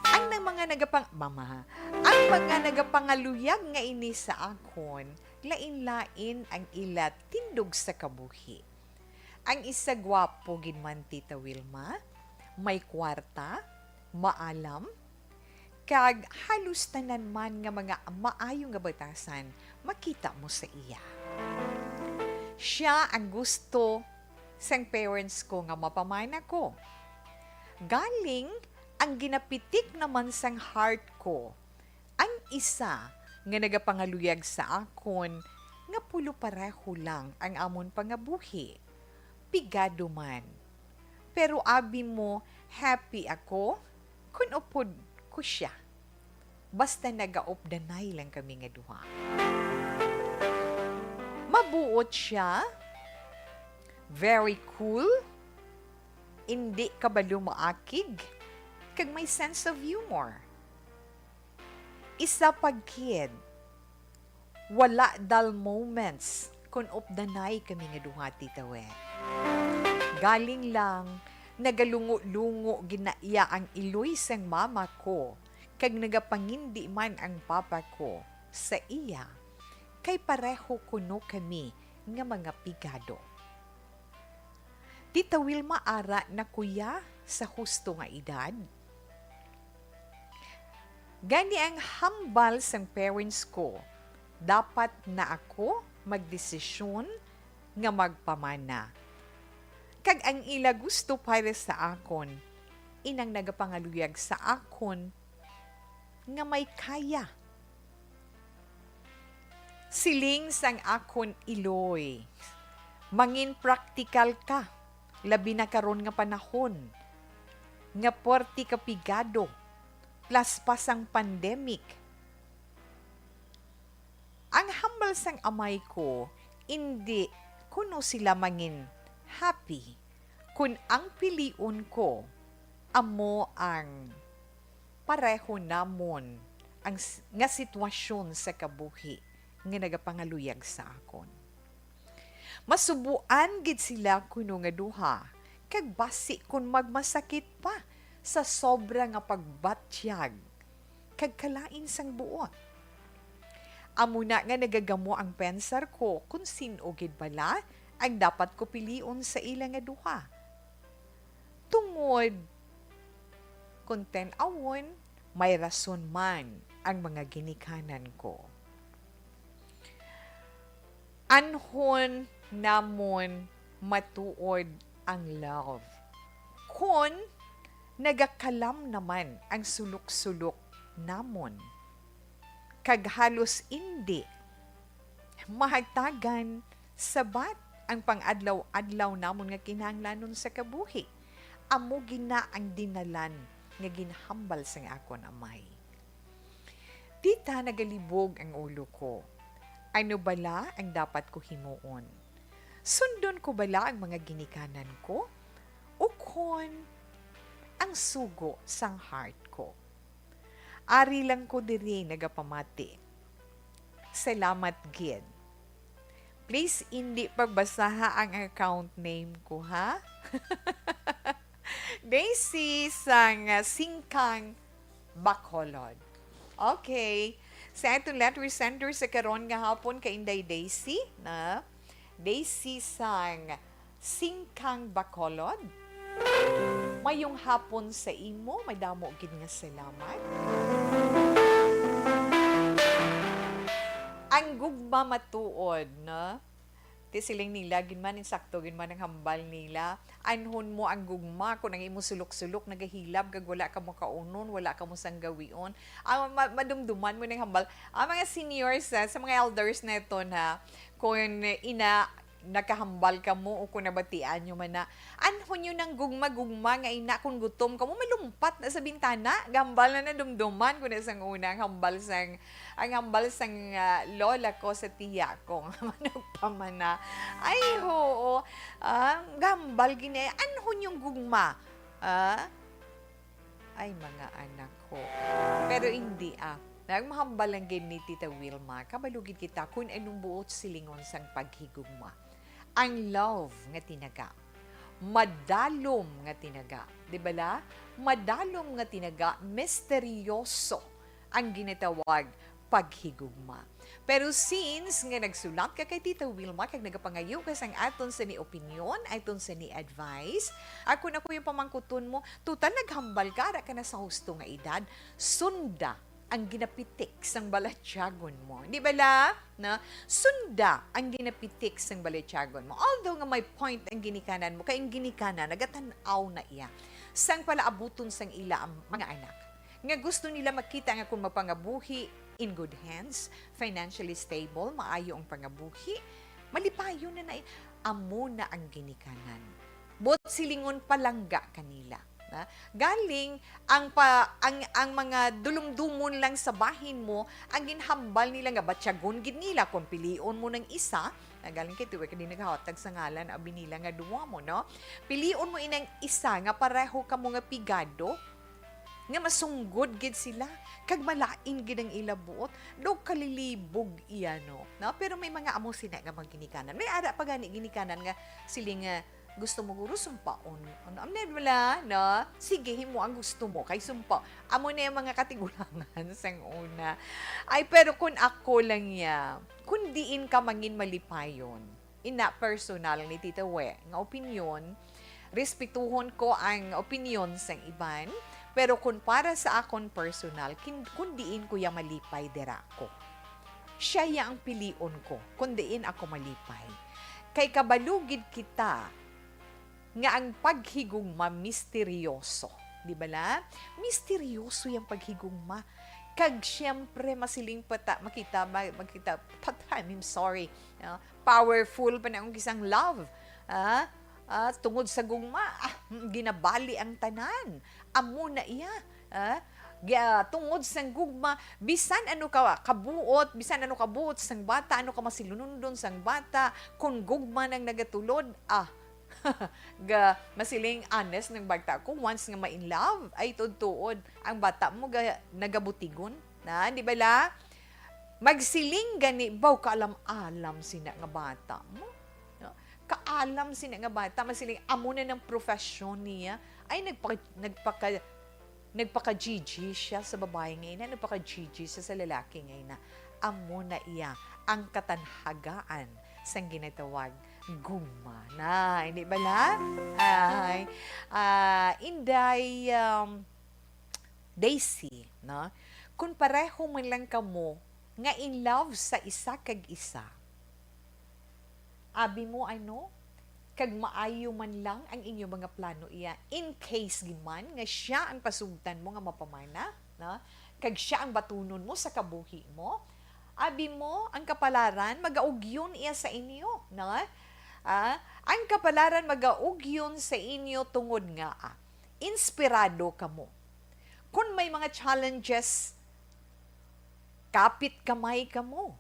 Ang nang mga nagapang-, mama, ang mga nagapangaluyag nga ini sa akon, lain-lain ang ila tindog sa kabuhi. Ang isa gwapo gid man, Tita Wilma, may kwarta, maalam, kag halos tanan man nga mga maayo nga batasan makita mo sa iya. Sia ang gusto sang parents ko nga mapamana ko. Galing ang ginapitik naman sang heart ko, ang isa nga nagapangaluyag sa akon nga pulo pareho lang ang amon pangabuhi. Pigado man. Pero abi mo, happy ako kon upod ko sia. Basta nagaupdanay lang kami nga duha. Mabuot sia, very cool, indi kabalo maakig, kag may sense of humor. Isa pa gid, wala dull moments kon updanay kami nga duha, Tita Wen. Galing lang, nagalungo-lungo gid na iya ang iloy sang mama ko, kag nagapangindi man ang papa ko sa iya, kay pareho kuno kami nga mga pigado. Tita Wilma, ara na ko iya sa husto nga edad. Gani ang hambal sang parents ko, dapat na ako magdesisyon nga magpamana. Kag ang ila gusto para sa akon, inang nagapangaluyag sa akon nga may kaya. Siling sang akon iloy, mangin praktikal ka, labi na karon nga panahon, nga puwerte ka pigado, plus pa sang pandemic. Ang hambal sang amay ko, indi kuno sila mangin happy kun ang pilion ko amo ang pareho namon ang s-, nga sitwasyon sa kabuhi nga nagapangaluyag sa akon. Masubuan gid sila kuno nga duha, kag basi kon magmasakit pa sa sobra nga pagbatyag kag kalain sang buot. Amo na nga nagagamo ang pensar ko kon sin-o gid bala ang dapat ko pilion sa ila nga duha. Tungod kon ten-awon, may rason man ang mga ginikanan ko. Anhon namon matuod ang love kon nagakalam naman ang sulok-sulok namon, kag halos indi mahatagan sabat ang pang-adlaw-adlaw namon nga kinahanglanon sa kabuhi. Amo gina ang dinalan nga ginhambal sang akon amay. Tita, nagalibog ang ulo ko. Ano bala ang dapat ko himuon? Sundon ko bala ang mga ginikanan ko? Ukon ang sugo sang heart ko? Ari lang ko diri nagapamati. Salamat gid. Please, indi pagbasaha ang account name ko, ha? Daisy sang, ah, Singkang, Bacolod. Okay. Sa aton letter sender sa karon nga hapon kay Inday Daisy, na Daisy sang Singkang, Bacolod. Mayong hapon sa imo, madamo gid nga salamat. Ang gugma matuod, no? Ti siling nila, gid man, insakto gid man ang hambal nila. Anhon mo ang gugma kon ang imo sulok-sulok nagahilab kag wala ka mo kaunon, wala ka mo sanggawion. Ah, ma-, madumduman mo nang hambal. Ang mga seniors, ah, sa mga elders naton, ha, kon ina, nakahambal ka mo o kung nabatian nyo man na, anhon nyo nang gugma-gugma nga ina, kung gutom ka mo, malumpat na sa bintana. Gambal na nadumduman ko na sang una ang hambal sang, ang hambal sang, ah, lola ko sa tiya ko nga manugpamana. Ay, oo. Ah, gambal gini. Anhon yung gugma. Ah, ay, mga anak ko. Pero hindi, ah. Nagmahambal lang gid ni Tita Wilma, kabalo gid kita kung anong buot silingon sang paghigugma. Ang love nga tinaga, madalom nga tinaga, di bala? Madalom nga tinaga, misteryoso ang ginatawag paghigugma. Pero since nga nagsulat ka kay Tita Wilma kag nagapangayo ka sang aton sa ni opinyon, aton sa ni advice, ako na ko yung pamangkuton mo, total naghambal ka, ara ka na sa husto nga edad, sunda ang ginapitik sang balatyagon mo. Di bala? Na, sunda ang ginapitik sang balatyagon mo. Although nga may point ang ginikanan mo, kay ang ginikanan, nagatan-aw na iya sang palaabuton sang ila ang mga anak. Nga gusto nila makita nga kung magpangabuhi in good hands, financially stable, maayo ang pangabuhi, malipayon na na, amo na ang ginikanan. Buot silingon, palangga kanila. Na? Galing ang pa, ang, ang mga dulumdumon lang sa bahin mo, ang ginhambal nila nga batyagon gid nila kung pilion mo ng isa, na galing kay tuwi ka din naghatag sa ngalan, abi nila nga duwa mo, no? Pilion mo inang isa nga pareho ka mo nga pigado, nga masunggod gid sila, kag malain gid ang ila buot, daw kalilibog iya, no? No? Pero may mga amo sina nga mga ginikanan. May ara pa gani ginikanan nga siling nga gusto mo guro sumpaon. Ano, ano wala, no? Sige, himo ang gusto mo kay sumpa. Amo na yung mga katigulangan sang una. Ay, pero kung ako lang ya, kung diin ka mangin malipayon, ina personal ni Tita We nga opinyon, respetuhon ko ang opinyon sang iban, pero kung para sa akon personal, kin-, kung diin ko ya malipay, dira ko. Siya iya ang pilion ko, kon diin ako malipay. Kay kabalo gid kita nga ang paghigugma misteryoso. Di ba la? Misteryoso yang paghigugma. Kag siyempre, masiling pa ta, makita, ma-, makita pa ta, I'm sorry. Ah, powerful pa na ang isang love. Ah, ah, tungod sa gugma, ah, mm, ginabali ang tanan. Amo na iya. Ah, ga-, tungod sang gugma, bisan ano ka kabuot, bisan ano kabuot sang bata, ano ka masilunundon sang bata, kung gugma nang nagatulod, ah, ga, masiling honest nang bagta ko, once nga ma-in love, ay tuod-tuod, ang bata mo ga, nagabutigon na, di ba la? Magsiling gani, baw kaalam-alam sina nga bata mo. No? Kaalam sina nga bata, masiling, amo na nang profesyon niya. Ay, nagpaka-, nagpaka-, nagpaka-G G siya sa babae nga ina, nagpaka-G G siya sa lalaki nga ina. Amo na iya ang katanhagaan sang ginatawag gugma na. Hindi ba la? Ay, ah, Inday, um, Daisy, no? Kung pareho man lang kamo nga in love sa isa kag isa, abi mo, ano, kag maayo man lang ang inyo mga plano iya, in case man nga siya ang pasugtan mo nga mapamana, no? Kag siya ang batunon mo sa kabuhi mo, abi mo, ang kapalaran magaugyon iya sa inyo, no? Ah, ang kapalaran magaugyon sa inyo tungod nga, ah, inspirado kamo. Kon may mga challenges, kapit kamay kamo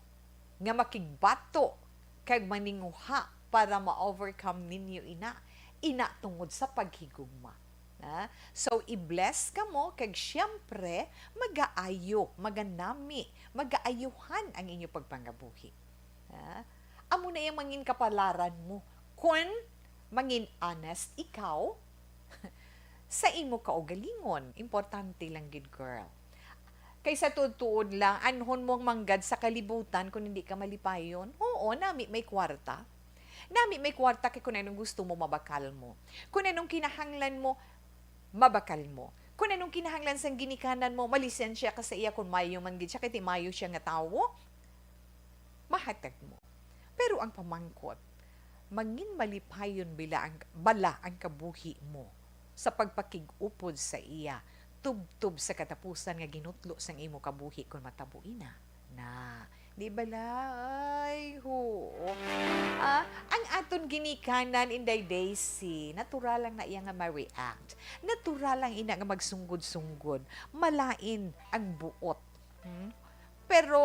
nga makigbato kag maninguha para ma-overcome ninyo ina, ina tungod sa paghigugma. Na? So, i-bless kamo kag siyempre, magaayo, maganami, magaayuhan ang inyo pagpangabuhi. Na? Amo na yung mangin kapalaran mo. Kun mangin honest ikaw sa imo kaugalingon. Importante lang gid, girl. Kaysa tuod-tuod lang, anhon mo ang manggad sa kalibutan kung hindi ka malipayon? Oo, nami may kwarta. Nami may kwarta kay kung anong gusto mo, mabakal mo. Kung anong kinahanglan mo, mabakal mo. Kung anong kinahanglan sang ginikanan mo, malisensya ka sa iya kung mayo man gid siya, kay ti mayo siya nga tawo, mahatag mo. Pero ang pamangkot, mangin malipayon bila ang, bala ang kabuhi mo sa pagpakig-upod sa iya, tubtob sa katapusan nga ginutlo sang imo kabuhi kon matabo ina? Na, di bala? Ay, huo. Ah, ang aton ginikanan, Inday Daisy, natural lang na iya nga ma-react. Natural lang ina nga magsunggod-sunggod. Malain ang buot. Hmm? Pero,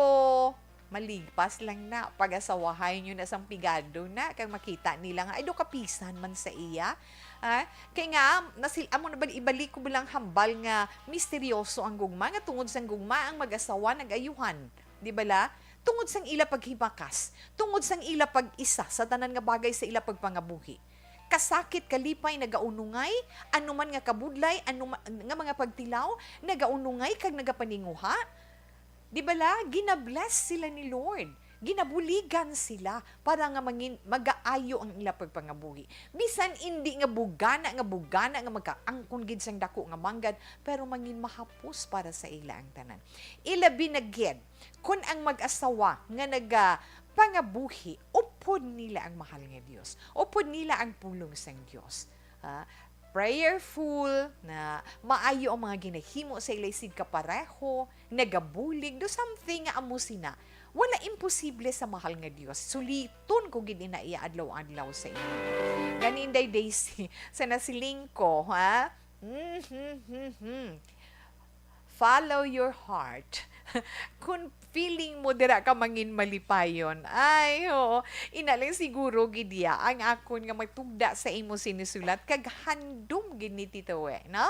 malipas lang na, pag-asawahay nyo na sang pigado na, kag makita nila nga, ay, do kapisan man sa iya. Ah, kay nga, nasil-, amo na ba, ibalik ko bilang hambal nga misteryoso ang gugma, nga tungod sang gugma ang mag-asawa nag-ayuhan. Di bala? Tungod sang ila paghimakas, tungod sang ila pag-isa sa tanan nga bagay sa ila pagpangabuhi. Kasakit, kalipay, nagaunungay, anuman nga kabudlay, anuman nga mga pagtilaw, nagaunungay kag nagapaninguha. Di bala? Ginabless sila ni Lord. Ginabuligan sila para nga mangin-, magaayo ang ila pagpangabuhi. Bisan indi nga bugana, nga bugana, nga magkaangkon gid sang dako nga manggad, pero mangin mahapos para sa ila ang tanan. Ilabi na gid, kun ang mag-asawa nga nagapangabuhi, upod nila ang mahal nga Dios, upod nila ang pulong sang Dios. Ah, prayerful, na maayo ang mga ginahimo sa ila isigkapareho, nagabulig, do something nga amo sina. Wala imposible sa mahal nga Dios. Suliton ko gid ina iya adlaw-adlaw sa inyo. Gani, Inday Daisy, sa nasiling ko, ha? Mhm. Follow your heart. Kung feeling mo dira ka mangin malipayon, ay, oo, ina lang siguro gid iya ang akon nga magtugda sa imo sinisulat, kag handom gid ni Tito We, no?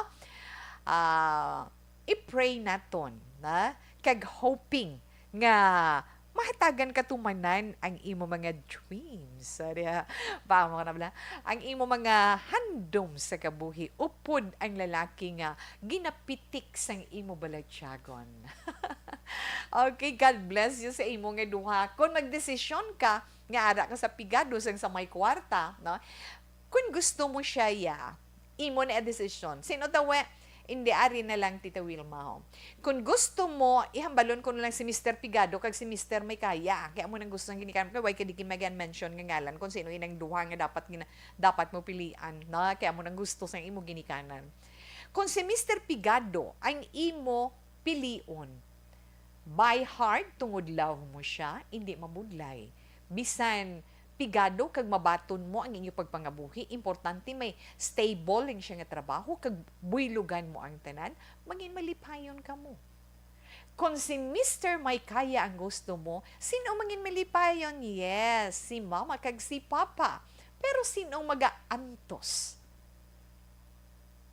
Ah, i-pray naton, na? Kag hoping nga mahatagan katumanan ang imo mga dreams. So, diha, pa mo na bala? Ang imo mga handom sa kabuhi, upod ang lalaki nga ginapitik sang imo balatyagon. Okay, God bless you sa imo nga duha. Kung magdesisyon ka nga ara ka sa pigado sang sa may kwarta, no? Kung gusto mo siya, ya, imo na desisyon. Sino tawe, Hindi, ari na lang, Tita Wilma, ho. Kung gusto mo, ihambalon ko na lang si Mister Pigado kag si Mister Maykaya. Kay amo nang gusto sang ginikanan. Kay why ka di gid mag-mention nga ngalan kung sino inang duha nga dapat gina-, dapat mo pilian, no? Kay amo nang gusto sang imo ginikanan. Kung si Mister Pigado ang imo pilion, by heart, tungod love mo siya, hindi mabudlay. Bisan pigado kag mabaton mo ang inyo pagpangabuhi, importante may stable lang siya nga trabaho kag buylogan mo ang tanan, mangin malipayon kamo. Kon si Mister Maykaya ang gusto mo, sin-o mangin malipayon? Yes, si Mama kag si Papa. Pero sin-o magaantos?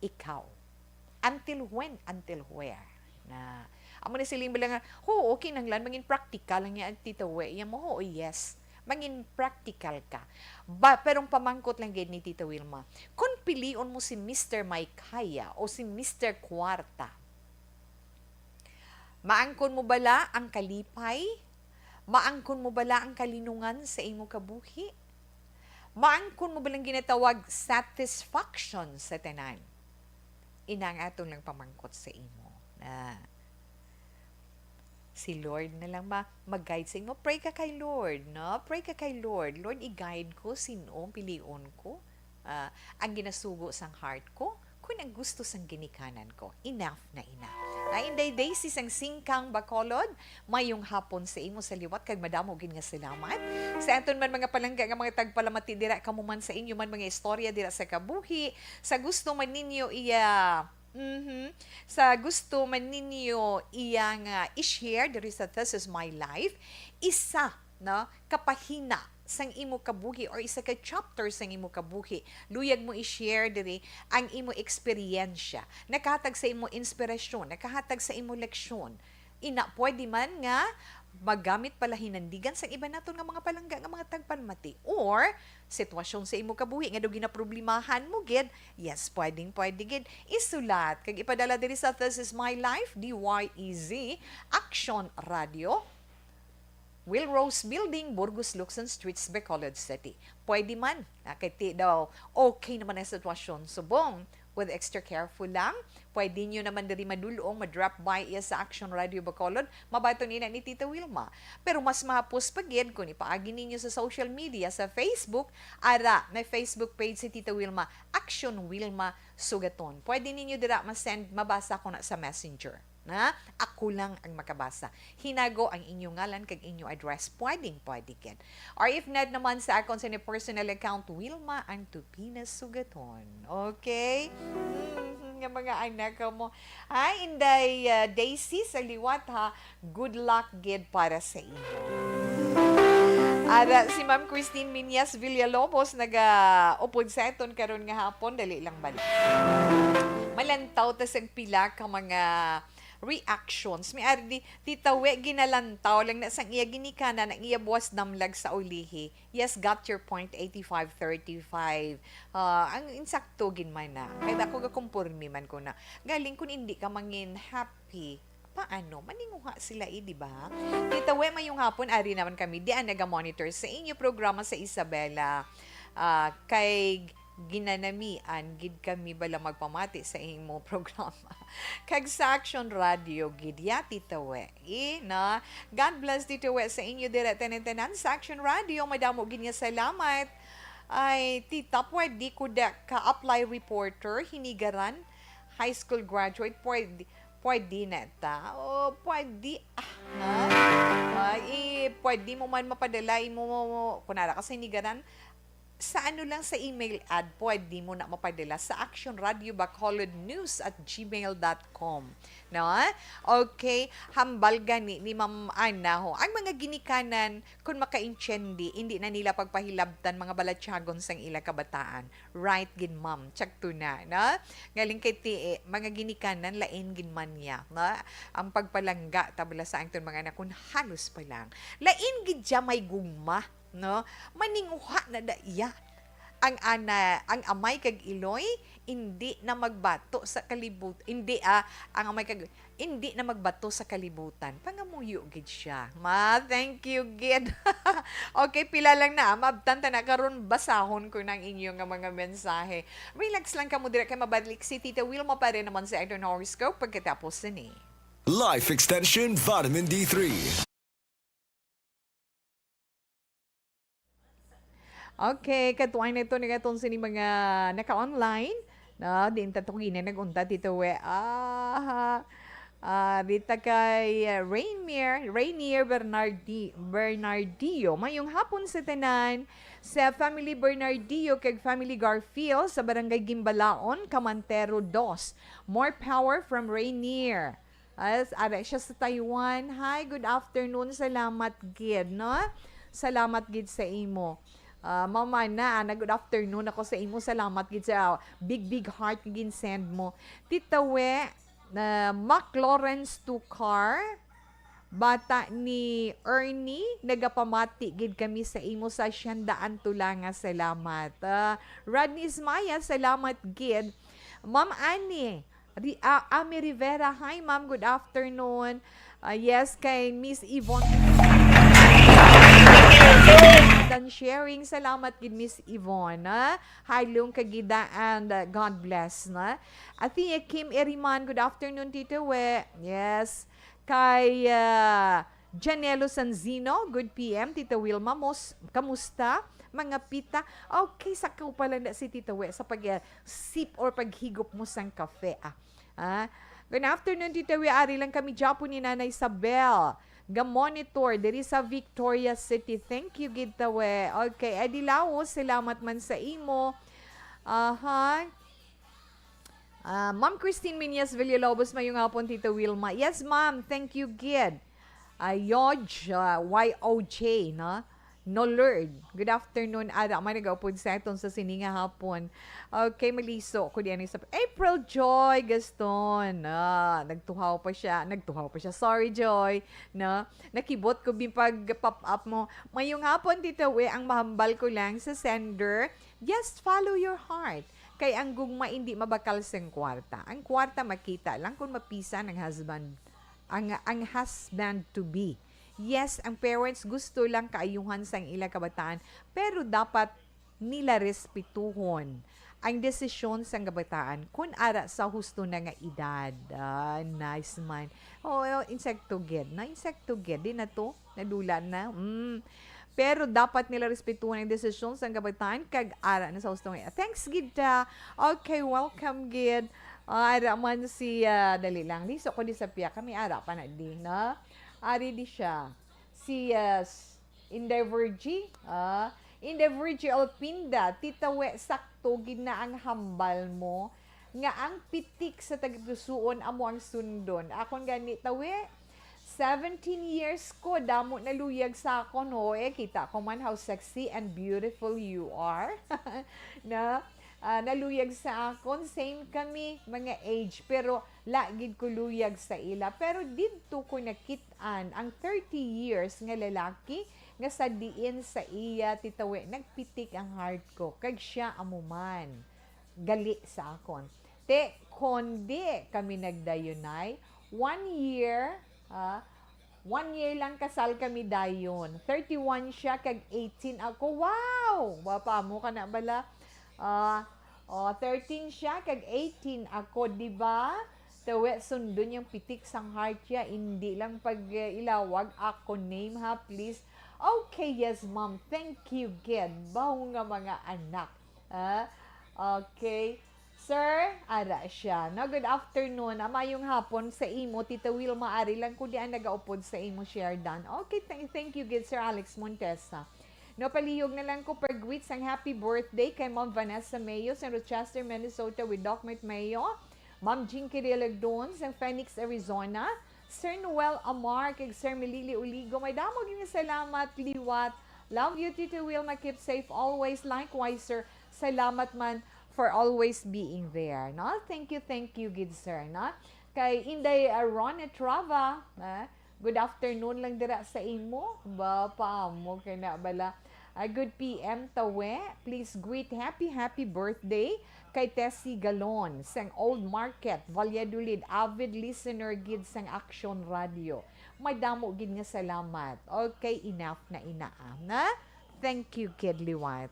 Ikaw. Until when? Until where? Na, amo ni siling bala nga, "Oo, kinahanglan mangin practical lang yan, Tita We." Iya mo, "Oo, yes. Mangin practical ka." Ba, pero ang pamangkot lang gid ni Tita Wilma, kung pilion mo si Mister Maykaya o si Mister Kwarta, maangkon mo bala ang kalipay? Maangkon mo bala ang kalinungan sa imo kabuhi? Maangkon mo balang ginatawag satisfaction sa tanan? Ina ang aton lang pamangkot sa imo. Na si Lord na lang ma-, mag-guide sa imo. Pray ka kay Lord, no? Pray ka kay Lord. "Lord, i-guide ko, sin-o ang pilion ko. Ah, ang ginasugo sang heart ko, kun ang gusto sang ginikanan ko." Enough na enough. Ah, Inday Daisy sang Singkang, Bacolod, mayong hapon sa imo sa liwat, kag madamo gid nga salamat. Sa aton man mga palangga nga mga tagpalamati dira, kamo man sa inyo man mga istorya dira sa kabuhi, sa gusto man ninyo iya, mhm, sa gusto man ninyo iya nga i-share diri sa This Is My Life, isa, no, ka pahina sang imo kabuhi or isa ka chapter sang imo kabuhi, luyag mo i-share diri ang imo eksperyensya. Nakahatag sa imo inspirasyon, nakahatag sa imo leksyon. Ina, pwede man nga magamit pala hinandigan sang iban naton nga mga palangga nga mga tagpalamati or sitwasyon sa imo kabuhi nga daw ginaproblemahan mo gid. Yes, pwedeng pwede gid. Isulat kag ipadala diri sa This Is My Life, D Y E Z, Action Radio, Will Rose Building, Burgos, Locsin Streets, Bacolod City. Pwede man, ah, kay ti daw okay naman ang sitwasyon subong. With extra careful lang, pwede nyo naman diri madulong, ma-drop by iya sa Action Radio Bacolod, mabaton ina ni Tita Wilma. Pero mas mahapos pa gid kung ipaagi ninyo sa social media, sa Facebook, ara, may Facebook page si Tita Wilma, Action Wilma Sugaton. Pwede ninyo dira ma-send, mabasa ko na sa Messenger. Na, ako lang ang makabasa. Hinago ang inyo ngalan kag inyo address. Pwedeng pwede gid. Or if not naman sa akon sa personal account, Wilma Antupina Sugaton. Okay? Mhm, nga mga anak mo. Ay, Inday, ah, Daisy, sa liwat, ha. Good luck gid para sa imo. Ara, si Ma'am Christine Minyas Villalobos naga-upod sa aton karon nga hapon. Dali lang bala. Malantaw ta sang pila ka mga reactions. May ari di, Tita We, ginalantaw lang na sang iya ginikanan ang iya buwas damlag sa ulihi. Yes, got your point, eighty-five thirty-five. Ah, ang insakto gid man na. Kay ako gakumpormi man ko na. Galing kun hindi ka mangin happy, paano? Maninguha sila, eh, di ba? Tita We, mayong hapon, ari naman kami. Di ang naga-monitor sa inyo programa sa Isabela. Ah, kay ginanamian gid kami bala magpamati sa imo programa. Kag sa Action Radio gid, ya, Tita We, eh, na. God bless, Tita We, sa inyo dira tanan-tanan sa Action Radio. Madamo gid nga salamat. Ay, Tita, pwede ko da ka apply reporter, hinigaran, high school graduate, pwede, pwede na ta. O, pwede, ah, na. Ay, eh, pwede mo man mapadala imo, kunara ka sa hinigaran, sa ano lang, sa email ad, pwede mo na mapadala sa Action Radio Bacolod News at gmail dot com. No? Okay, hambal gani ni Ma'am Ana, ho. Ang mga ginikanan, kung makaintindi, hindi na nila pagpahilabtan mga balatyagon sang ila kabataan. Right gid, ma'am. Tsakto na, no? Galing kay ti, eh, mga ginikanan, lain gid man niya, no? Ang pagpalangga, tabla sa angton mga anak, kung halos pa lang. Lain gid siya may gugma, no? Maninguha na da iya. ang ana, ang amay kag iloy, indi na magbato sa kalibut-, indi, ah, ang amay kag, indi na magbato sa kalibutan. Pangamuyo gid siya. Ma, thank you gid. Okay, pila lang na, ah, maabtan ta na karon, basahon ko nang inyo nga mga mensahe. Relax lang kamo dira kay mabalik si Tita Wilma pa rin naman sa aton horoscope pagkatapos sini. Life Extension Vitamin D three. Okay, katuway na ito ni katon sini mga naka-online. No, di ta tugina nag-unta dito we. Ah, ah, dita kay, uh, Rainier, Rainier Bernardi, Bernardillo. Mayong hapon sa tanan, sa family Bernardillo kag family Garfield sa Barangay Gimbalaon, Camantero dos. More power from Rainier. As, ara siya sa Taiwan. Hi, good afternoon. Salamat gid, no? Salamat gid sa imo. Ah, Mama na, ana, good afternoon ako sa imo. Salamat gid sa big, big heart nga gin-send mo. Tita We, na Mac Lawrence Tucar, bata ni Ernie, nagapamati gid kami sa imo sa siyandaan tula nga salamat. Ah, Rodney Ismaya, salamat gid. Ma'am Annie, Ri-, ah, Ami Rivera, hi ma'am, good afternoon. Ah, yes, kay Miss Yvonne. Dan sharing, salamat gid Miss Yvonne. Ah. Hi Lung Kagida and, ah, God bless na. Athea Kim Eriman, good afternoon Tito We. Yes. Kay, ah, Janelo Sanzino, good P M, Tita Wilma, mos-, kamusta? Mga pita. Okay, sa ko pala na si Tita We sa pag, ah, sip or paghigop mo sang kafe, ah. Ah, good afternoon, Tita We. Ari lang kami dyapo ni Nanay Isabel. Ga-monitor diri sa Victoria City. Thank you, gid, Tita We. Okay, Eddie Laos, salamat man sa imo. Aha. Ah, Ma'am Christine Minyas Villalobos, mayong hapon, Tita Wilma. Yes, ma'am. Thank you, gid. Ah, Yoj, ah, Y O J, no? No, Lord. Good afternoon. Ara, may nagaupod sa aton sa sini nga hapon. Okay, maliso ko diyan sa April Joy Gaston. Ah, nagtuhaw pa siya. Nagtuhaw pa siya. Sorry, Joy. No? Nakibot ko bin pag pop up mo. Mayong hapon, Tita We. Ang mahambal ko lang sa sender, just follow your heart. Kay ang gugma indi mabakal sang kwarta. Ang kwarta makita lang kung mapisan ang husband, ang, ang husband to be. Yes, ang parents gusto lang kaayuhan sang ila kabataan, pero dapat nila respetuhon ang desisyon sang kabataan kun ara sa husto na nga edad. Ah, nice man. Oh, insakto gid. Na insakto gid. Di na to. Nadula na. Mm. Pero dapat nila respetuhon ang desisyon sang kabataan kag ara na sa husto nga. Thanks gid ta. Okay, welcome gid. Ah, ara man si, ah, dali lang. Liso ko di sa piya. Kami ara pa na di, no? Ari di siya. Si, ah, s-, Inday Virgie. Ah, Inday Virgie Alpinda, Tita We, sakto gid na ang hambal mo nga ang pitik sa tagipusoon amo ang sundon. Akon gani, Tita We, seventeen years ko, damo naluyag sa akon, ho. Eh, kita ko man how sexy and beautiful you are. Na, ah, naluyag sa akon, same kami, mga age, pero la gid ko luyag sa ila. Pero didto ko nakit-an ang thirty years nga lalaki nga sa diin sa iya, Tita We, nagpitik ang heart ko, kag siya amo man gali sa akon. Te, kon di kami nagdayunay, one year, ah, one year lang kasal kami dayon. Thirty-one siya, kag eighteen ako. Wow! Wa pa mo ka na bala. Ah, oh, thirteen siya, kag eighteen ako, di ba? Tawe, sundon yang pitik sang heart ya, indi lang pag, eh, ilawag ako name, ha, please. Okay, yes, ma'am. Thank you, gid. Baho nga mga anak. Ah, okay. Sir, ara siya. No, good afternoon. Ah, mayong hapon sa imo, Tita Wilma. Ari lang ko diyan nagaupod sa imo, share dan. Okay, thank, thank you, gid, Sir Alex Montesa. No, palihog na lang ko pag-greet sang happy birthday kay Ma'am Vanessa Mayo sa Rochester, Minnesota, with Doc Mart Mayo, Ma'am Jinky Realagdon sa Phoenix, Arizona, Sir Noel Amar kag Sir Melili Uligo. May damo gyud nga salamat liwat. Love you, Tito Wilma. Keep safe always. Likewise, sir. Salamat man for always being there, no? Thank you, thank you, gid, sir, no? Kay Inday, uh, Ron Etrava, ah, good afternoon lang dira sa imo. Ba, paamo kay na bala. A good P M, Tawe. Please greet happy, happy birthday kay Tessie Galon sang Old Market, Valladolid. Avid listener gid sang Action Radio. Madamo gid nga salamat. Okay, enough na ina, ah, na? Thank you, kid liwat.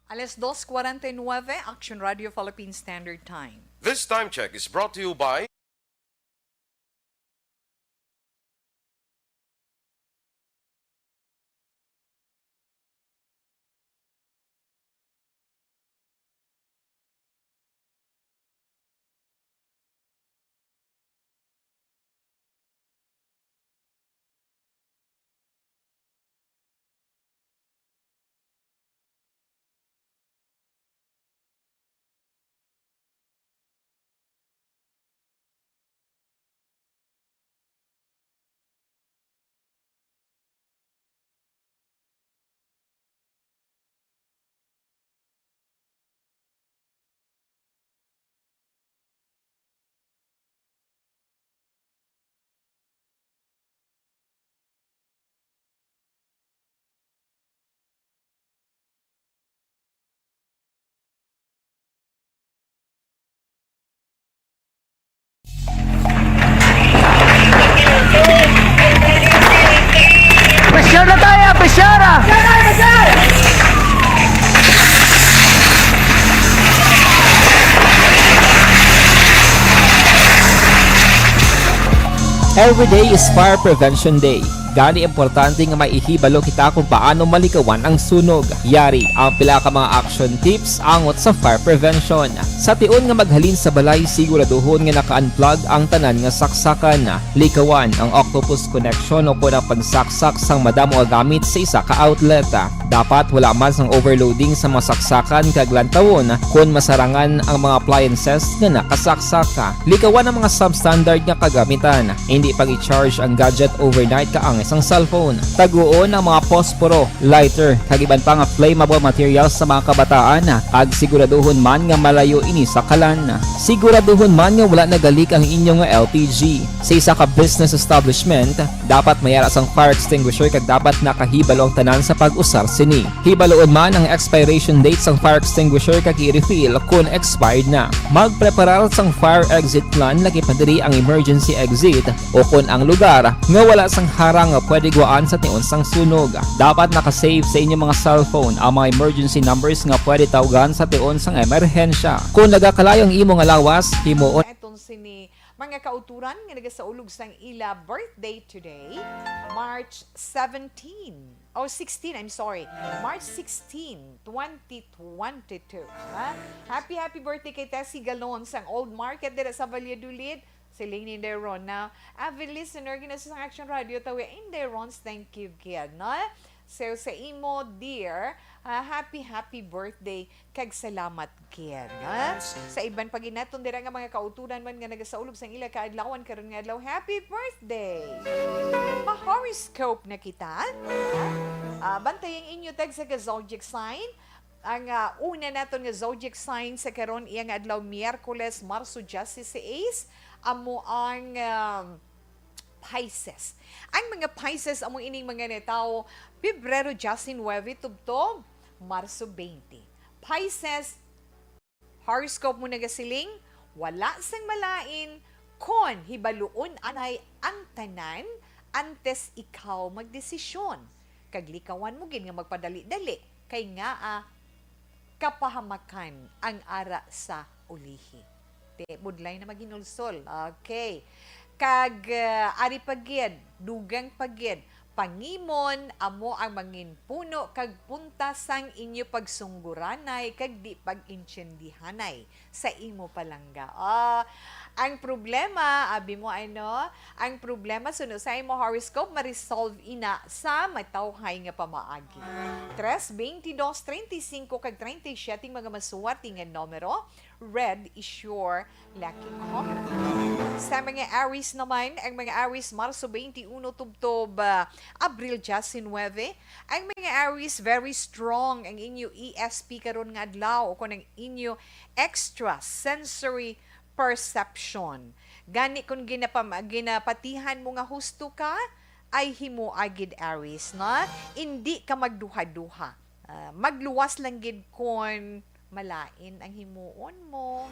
Alas dos cuarenta y nueve, Action Radio Philippine Standard Time. This time check is brought to you by Pressure na tayo, pressure ah! Every day is Fire Prevention Day. Gani, importante nga maihibalo kita kung paano malikawan ang sunog. Yari ang pila ka mga action tips angot sa fire prevention. Sa tion nga maghalin sa balay, siguraduhon nga naka-unplug ang tanan nga saksakan. Likawan ang octopus connection o kon ang pagsaksak sang madamo nga gamit sa isa ka outlet. Dapat wala man sang overloading sa mga saksakan kag lantawon kon masarangan ang mga appliances nga nakasaksak. Likawan ang mga substandard nga kagamitan. Hindi pag-i-charge ang gadget overnight kaangay sang cellphone. Taguon ang mga posporo, lighter, kag iban pa nga flammable materials sa mga kabataan, kag siguraduhon man nga malayo ini sa kalan. Siguraduhon man nga wala nagalik ang inyo nga L P G. Sa isa ka business establishment, dapat may ara sang fire extinguisher kag dapat nakahibalo ang tanan sa pag-usar sini. Hibaloon man ang expiration date sang fire extinguisher kag i-refill kon expired na. Magpreparar sang fire exit plan, lakip na diri ang emergency exit o kon ang lugar nga wala sang harang nga pwede guwaan sa tion sang sunog. Dapat naka-save sa inyo mga cellphone ang mga emergency numbers nga pwede tawgan sa tion sang emerhensya. Kon nagakalayo ang imo nga lawas, himuon Eton sini mga kauturan nga nagasaulog sang ila birthday today, March seventeen. Oh, sixteen, I'm sorry. March sixteen, twenty twenty-two. Ha? Happy, happy birthday kay Tessie Galon sang Old Market dira sa Valladolid. Si Leni Deron na avid listener gina sa Action Radio Tawi. Inday Rons, thank you gid, no? So, sa imo, dear, ah, happy, happy birthday kag salamat gid, ha? Sa iban pa gid naton dira nga mga kauturan man nga nagasaulog sang ila kaadlawan karon nga adlaw, happy birthday! Ma-horoscope na kita. Ah, bantay ang inyo tag sa ka zodiac sign. Ang, ah, una naton nga zodiac sign sa karon, iya nga adlaw, Miyerkules, Marso dieciséis, amo ang, um, Pisces. Ang mga Pisces amo ining mga natawo Pebrero diecinuebe tubtob Marso twenty. Pisces, horoscope mo nagasiling, wala sang malain Kon hibaluon anay ang tanan antes ikaw magdesisyon, kag likawan mo gid nga magpadali-dali, kay ngaa kapahamakan ang ara sa ulihi. Te, budlay na maghinulsol. Okay. Kag, ah, ari pa gid, dugang pa gid, pangimon amo ang mangin puno kag punta sang inyo pagsungguranay kag di pag-intiendihanay sa imo palangga. Ah, ang problema, abi mo ano, ang problema suno sa imo horoscope, ma-resolve ina sa matawhay nga pamaagi. Tres, veintidós, treinta y cinco kag treinta y siete mga maswerte nga numero, red is your lucky color. Sa mga Aries naman, ang mga Aries, Marso twenty-one tubtob, ah, Abril nineteen. Ang mga Aries, very strong ang inyo E S P karon nga adlaw, o kon ang inyo extrasensory perception. Gani, kung ginapam-, ginapatihan mo nga husto ka, ay himoa gid, Aries, na indi ka magduha-duha. Ah, magluwas lang gid kon malain ang himuon mo.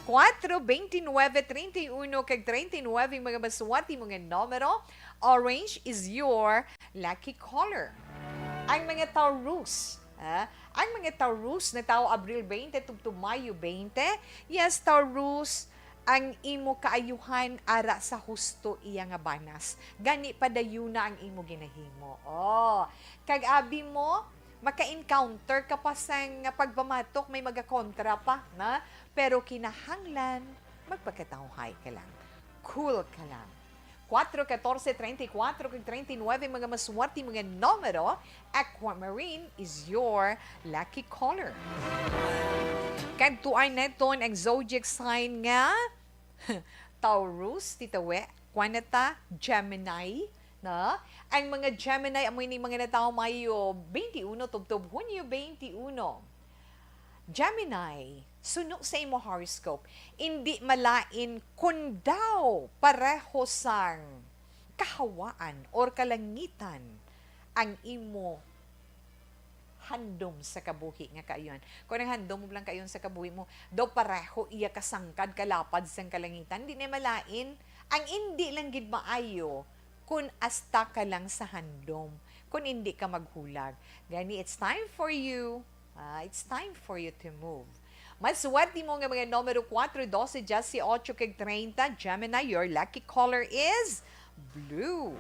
Cuatro, veintinueve, treinta y uno kag treinta y nueve mga maswerte mo nga numero. Orange is your lucky color. Ang mga Taurus, ah, ang mga Taurus na tawo Abril twenty tubtob Mayo twenty. Yes, Taurus, ang imo kaayuhan ara sa husto iya nga banas. Gani, padayuna ang imo ginahimo. Oh, kag abi mo, maka-encounter ka pa sang pagpamatok, may magakontra pa, na? Pero kinahanglan, magpakatawhay ka lang. Cool ka lang. Cuatro, catorce, treinta y cuatro, kag treinta y nueve, mga maswerte, mga numero, aquamarine is your lucky color. Kag tuay naton ang zodiac sign nga Taurus, titawe, kwanata, Gemini, na? Ang mga Gemini, amo ini mga natawo Mayo twenty-one, tubtob Hunyo twenty-one. Gemini, suno sa imo horoscope, indi malain kun daw pareho sang kahawaan or kalangitan ang imo handom sa kabuhi nga kaayuhan. Kung ang handom mo lang kaayuhan sa kabuhi mo, daw pareho iya kasangkad, kalapad sang kalangitan, di na malain. Ang indi lang gid maayo, kung asta ka lang sa handom, kung indi ka maghulag. Gani, it's time for you, ah, it's time for you to move. Maswerte mo nga mga numero cuatro, doce, dieciocho, kag treinta. Gemini, your lucky color is blue.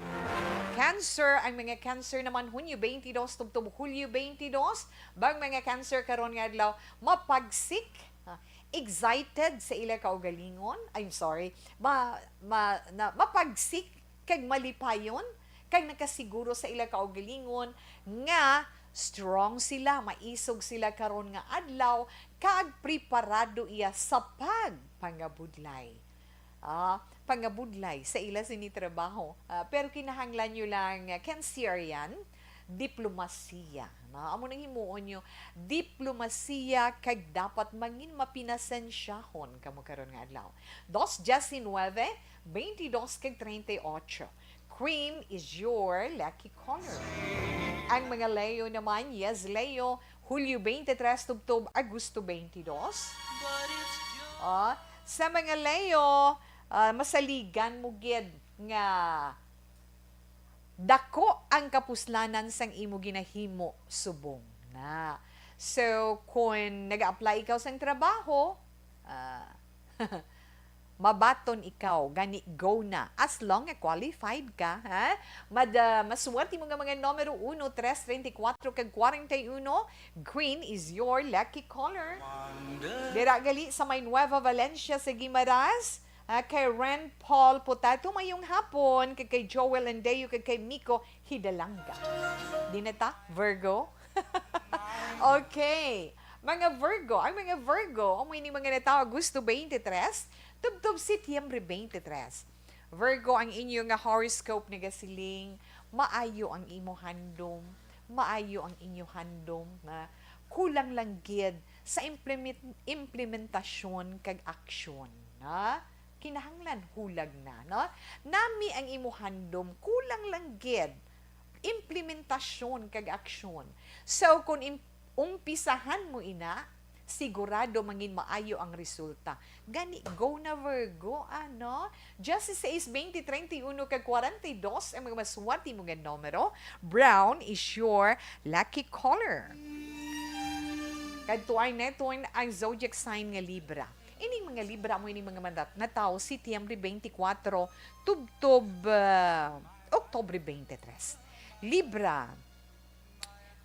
Cancer, ang mga Cancer naman, Hunyo twenty-two tubtob Hulyo twenty-two. Bang mga Cancer karon nga adlaw, mapagsik, ah, excited sa ila kaugalingon. I'm sorry, ma, ma, na, mapagsik kag malipayon, kag nakasiguro sa ila kaugalingon nga strong sila, maisog sila karon nga adlaw, kag preparado iya sa pagpangabudlay. Ah, pangabudlay sa ila sini trabaho. Ah, pero kinahanglan nyo lang, ah, Cancerian, diplomasiya. No? Amo nang himuon nyo, diplomasiya, kag dapat mangin mapinasensyahon kamo karon nga adlaw. Dos diecinueve, veintidós kag treinta y ocho. Cream is your lucky color. Ang mga Leo naman, yes, Leo, Hulyo twenty-three tubtob Agosto twenty-dos. Ah, sa mga Leo, ah, masaligan mo gid nga dako ang kapuslanan sang imo ginahimo subong na. So, kung nag-a-apply ikaw sang trabaho, ah, mabaton ikaw, gani go na. As long nga qualified ka, ha? Mad-, ah, maswerte mo nga mga numero uno, tres, treinta y cuatro, kag kwarenta y uno, green is your lucky color. Dira gali sa may Nueva Valencia sa Guimaras, ah, kay Ren Paul Potato, mayong hapon, kag kay Joel Andeo, kag kay Miko Hidalanga. Di na ta, Virgo? Okay. Mga Virgo, ang mga Virgo, amo ini mga natawo Agosto twenty-three, tubtob Setyembre twenty-three. Virgo, ang inyo nga horoscope nagasiling, maayo ang imo handom, maayo ang inyo handom, na kulang lang gid sa implement-, implementasyon kag aksyon, na? Kinahanglan hulag na, no? Nami ang imo handom, kulang lang gid implementasyon kag aksyon. So, kung im-, umpisahan mo ina, sigurado mangin maayo ang resulta. Gani, go na, Virgo, ano? Just sais, twenty, treinta y uno kag kwarenta y dos ang mga maswerte mo nga numero. Brown is your lucky color. Kadtuan naton ang zodiac sign nga Libra. Ining mga Libra mo ining mga mandat na tawo, Setyembre twenty-four, tubtob, ah, Oktobre twenty-three. Libra,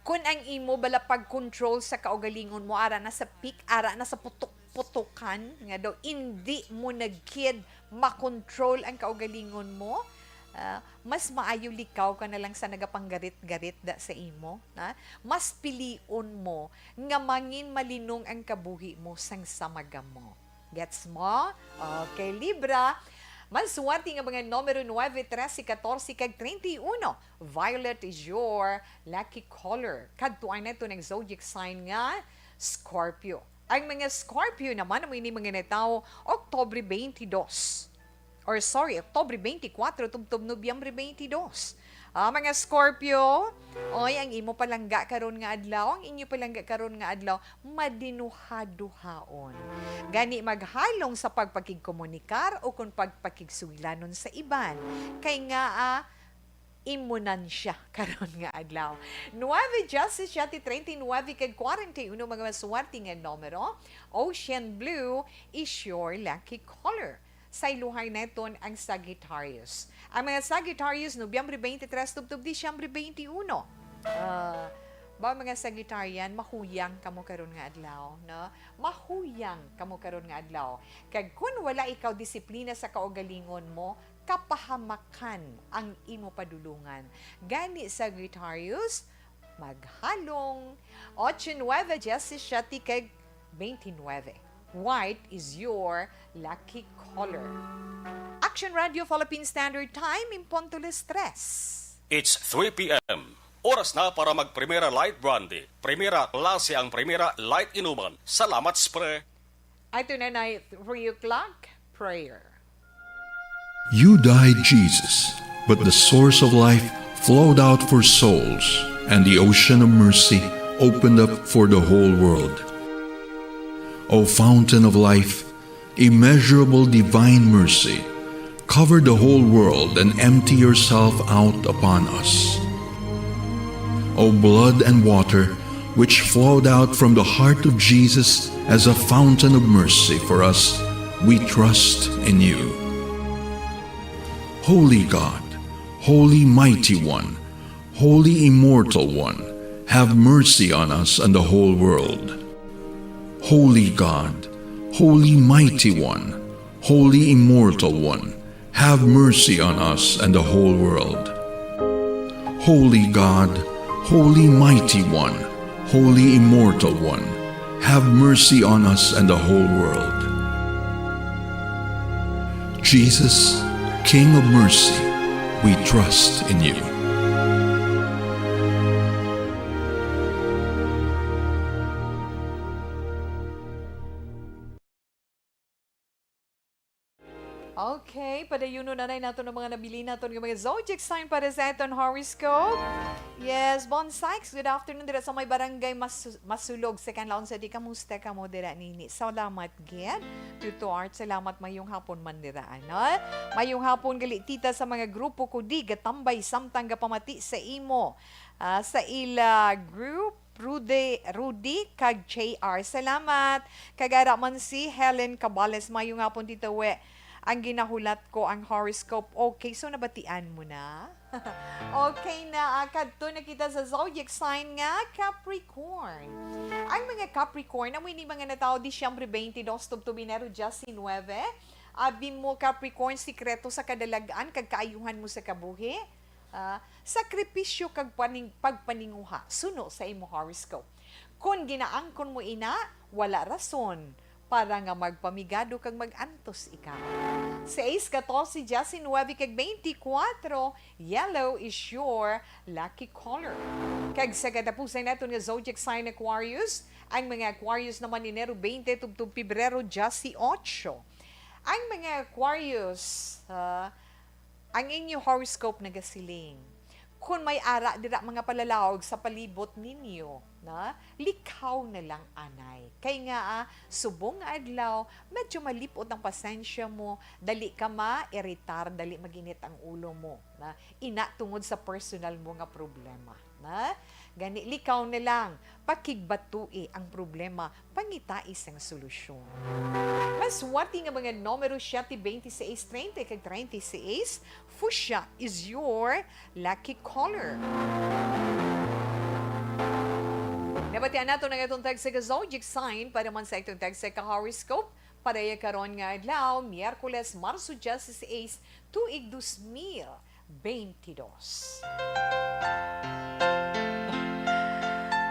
kun ang imo bala pag-control sa kaugalingon mo, ara na sa peak, ara na sa putok-putokan, nga daw indi mo na gid makontrol ang kaugalingon mo, ah, mas maayo likaw ka na lang sa nagapanggarit-garit da sa imo, ha? Mas pilion mo nga mangin malinong ang kabuhi mo sang sa maga mo. Gets mo? Okay, Libra. Maswerte nga mga numero nuebe, trese, katorse, kag treinta y uno. Violet is your lucky color. Kadtuan naton ang zodiac sign nga Scorpio. Ang mga Scorpio naman, amo ini mga natawo, Oktobre twenty-two. Or sorry, Oktobre twenty-four tubtob Nobyembre twenty-two. Ah, mga Scorpio, oy, ang imo palangga karon nga adlaw, ang inyo palangga karon nga adlaw, madinuhaduhaon. Gani maghalong sa pagpakigkomunikar o kung pagpakigsugilanon sa iban. Kay nga, ah, imo nan siya karon nga adlaw. Nuebe, diyes, siyete, treinta y nuebe, kag kwarenta y uno, mga maswerte nga numero. Ocean blue is your lucky color. Sayluhay naton ang Sagittarius. Ang mga Sagittarius, Nobyembre twenty-three tubtob Disyembre twenty-uno. Ah, ba, mga Sagittarian, mahuyang kamo karon nga adlaw, no? Mahuyang kamo karon nga adlaw. Kag kun wala ikaw disiplina sa kaugalingon mo, kapahamakan ang imo padulungan. Gani, Sagittarius, maghalong. Ocho, nuebe, diyes, siyete, kag twenty-nuebe. White is your lucky color. Action Radio Philippine Standard Time, in punto las tres. It's three p.m. Oras na para mag Primera Light Brandy. Primera klase ang Primera Light Inuman. Salamat, Spre. Ito na na three o'clock prayer. You died, Jesus, but the source of life flowed out for souls, and the ocean of mercy opened up for the whole world. O fountain of life, immeasurable divine mercy, cover the whole world and empty yourself out upon us. O blood and water, which flowed out from the heart of Jesus as a fountain of mercy for us, we trust in you. Holy God, Holy Mighty One, Holy Immortal One, have mercy on us and the whole world. Holy God, Holy Mighty One, Holy Immortal One, have mercy on us and the whole world. Holy God, Holy Mighty One, Holy Immortal One, have mercy on us and the whole world. Jesus, King of mercy, we trust in you. Okay, padayunon na nato ng mga nabilin naton nga mga zodiac sign para sa aton horoscope. Yes, Bon Sykes, good afternoon dira sa may barangay Mas Masulog sa Canlaon City. Kamusta kamo dira nini? Salamat gid. Tuto Art, salamat, mayong hapon man dira, ano? Mayong hapon gali, tita, sa mga grupo ko di gatambay samtang gapamati sa imo, ah, sa ila group, Rudy, Rudy kag J R. Salamat. Kag ara man si Helen Cabales, mayong hapon, tita We. Ang ginahulat ko ang horoscope. Okay, so nabatian mo na? Okay na, ah, kadto na kita sa zodiac sign nga Capricorn. Ang mga Capricorn, amo ini mga natawo Disyembre twenty-two tubtob Enero diyes nuebe. Abi mo, Capricorn, sikreto sa kadalag-an kag kaayuhan mo sa kabuhi. Ah, sakripisyo kag paning-, pagpaninguha suno sa imo horoscope. Kon ginaangkon mo ina, wala rason para nga magpamigado kag mag-antos ikaw. Sais, katorse, diyes nuebe kag twenty-four, yellow is your lucky color. Kag sa katapusan naton nga zodiac sign, Aquarius, ang mga Aquarius naman Enero twenty tubtob Pebrero diyes ocho. Ang mga Aquarius, ah, ang inyo horoscope nagasiling, kon may ara dira mga palalaog sa palibot ninyo, Na, likaw na lang, anay. Kay nga, ah, subong nga adlaw, medyo malipot ang pasensya mo, dali ka ma-iritar, dali maginit ang ulo mo, na, ina tungod sa personal mo nga problema, na. Gani, likaw na lang, pakigbatui ang problema, pangitai sang solusyon. Maswerte nga mga numero, siyete, twenty-six, treinta kag treinta y seis, fuchsia is your lucky color. Nabatian nato na itong text sa zodiac sign para man sa itong text sa horoscope. Para ya karon nga adlaw, Miyerkules, Marso diyesisais, tuig dos mil beintidos.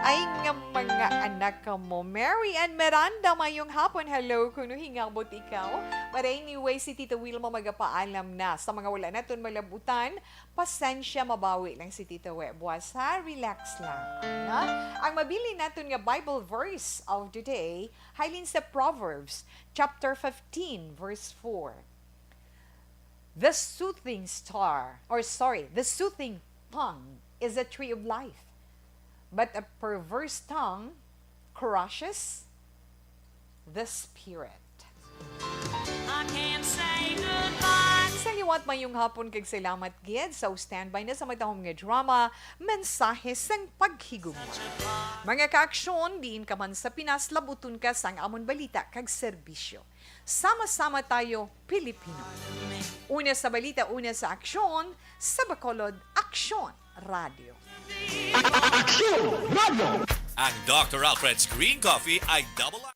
Ay nga mga anak mo, Mary and Miranda, mayong hapon. Hello, kuno hingabot ikaw. But anyway, si Tita Wilma magapaalam na. Sa mga wala naton malabutan, pasensya, mabawi lang si Tita Webwa. Sa relax lang. Na? Ang mabilin naton nga Bible verse of the day, halin sa Proverbs chapter fifteen, verse four. The soothing star, or sorry, the soothing tongue is a tree of life, but a perverse tongue crushes the spirit. I can't say goodbye. Sa liwat, mayong hapon kag salamat gid sa standby na sa matahom nga drama, Mensahe sang Paghigugma. Mga kaaksyon, diin ka man sa Pinas, labuton ka sang amon balita kag serbisyo. Sama-sama tayo, Pilipino. Una sa balita, una sa aksyon, sa Bacolod, Aksyon Radio. Aksyon Radio! Ang Doctor Alfred's Green Coffee ay double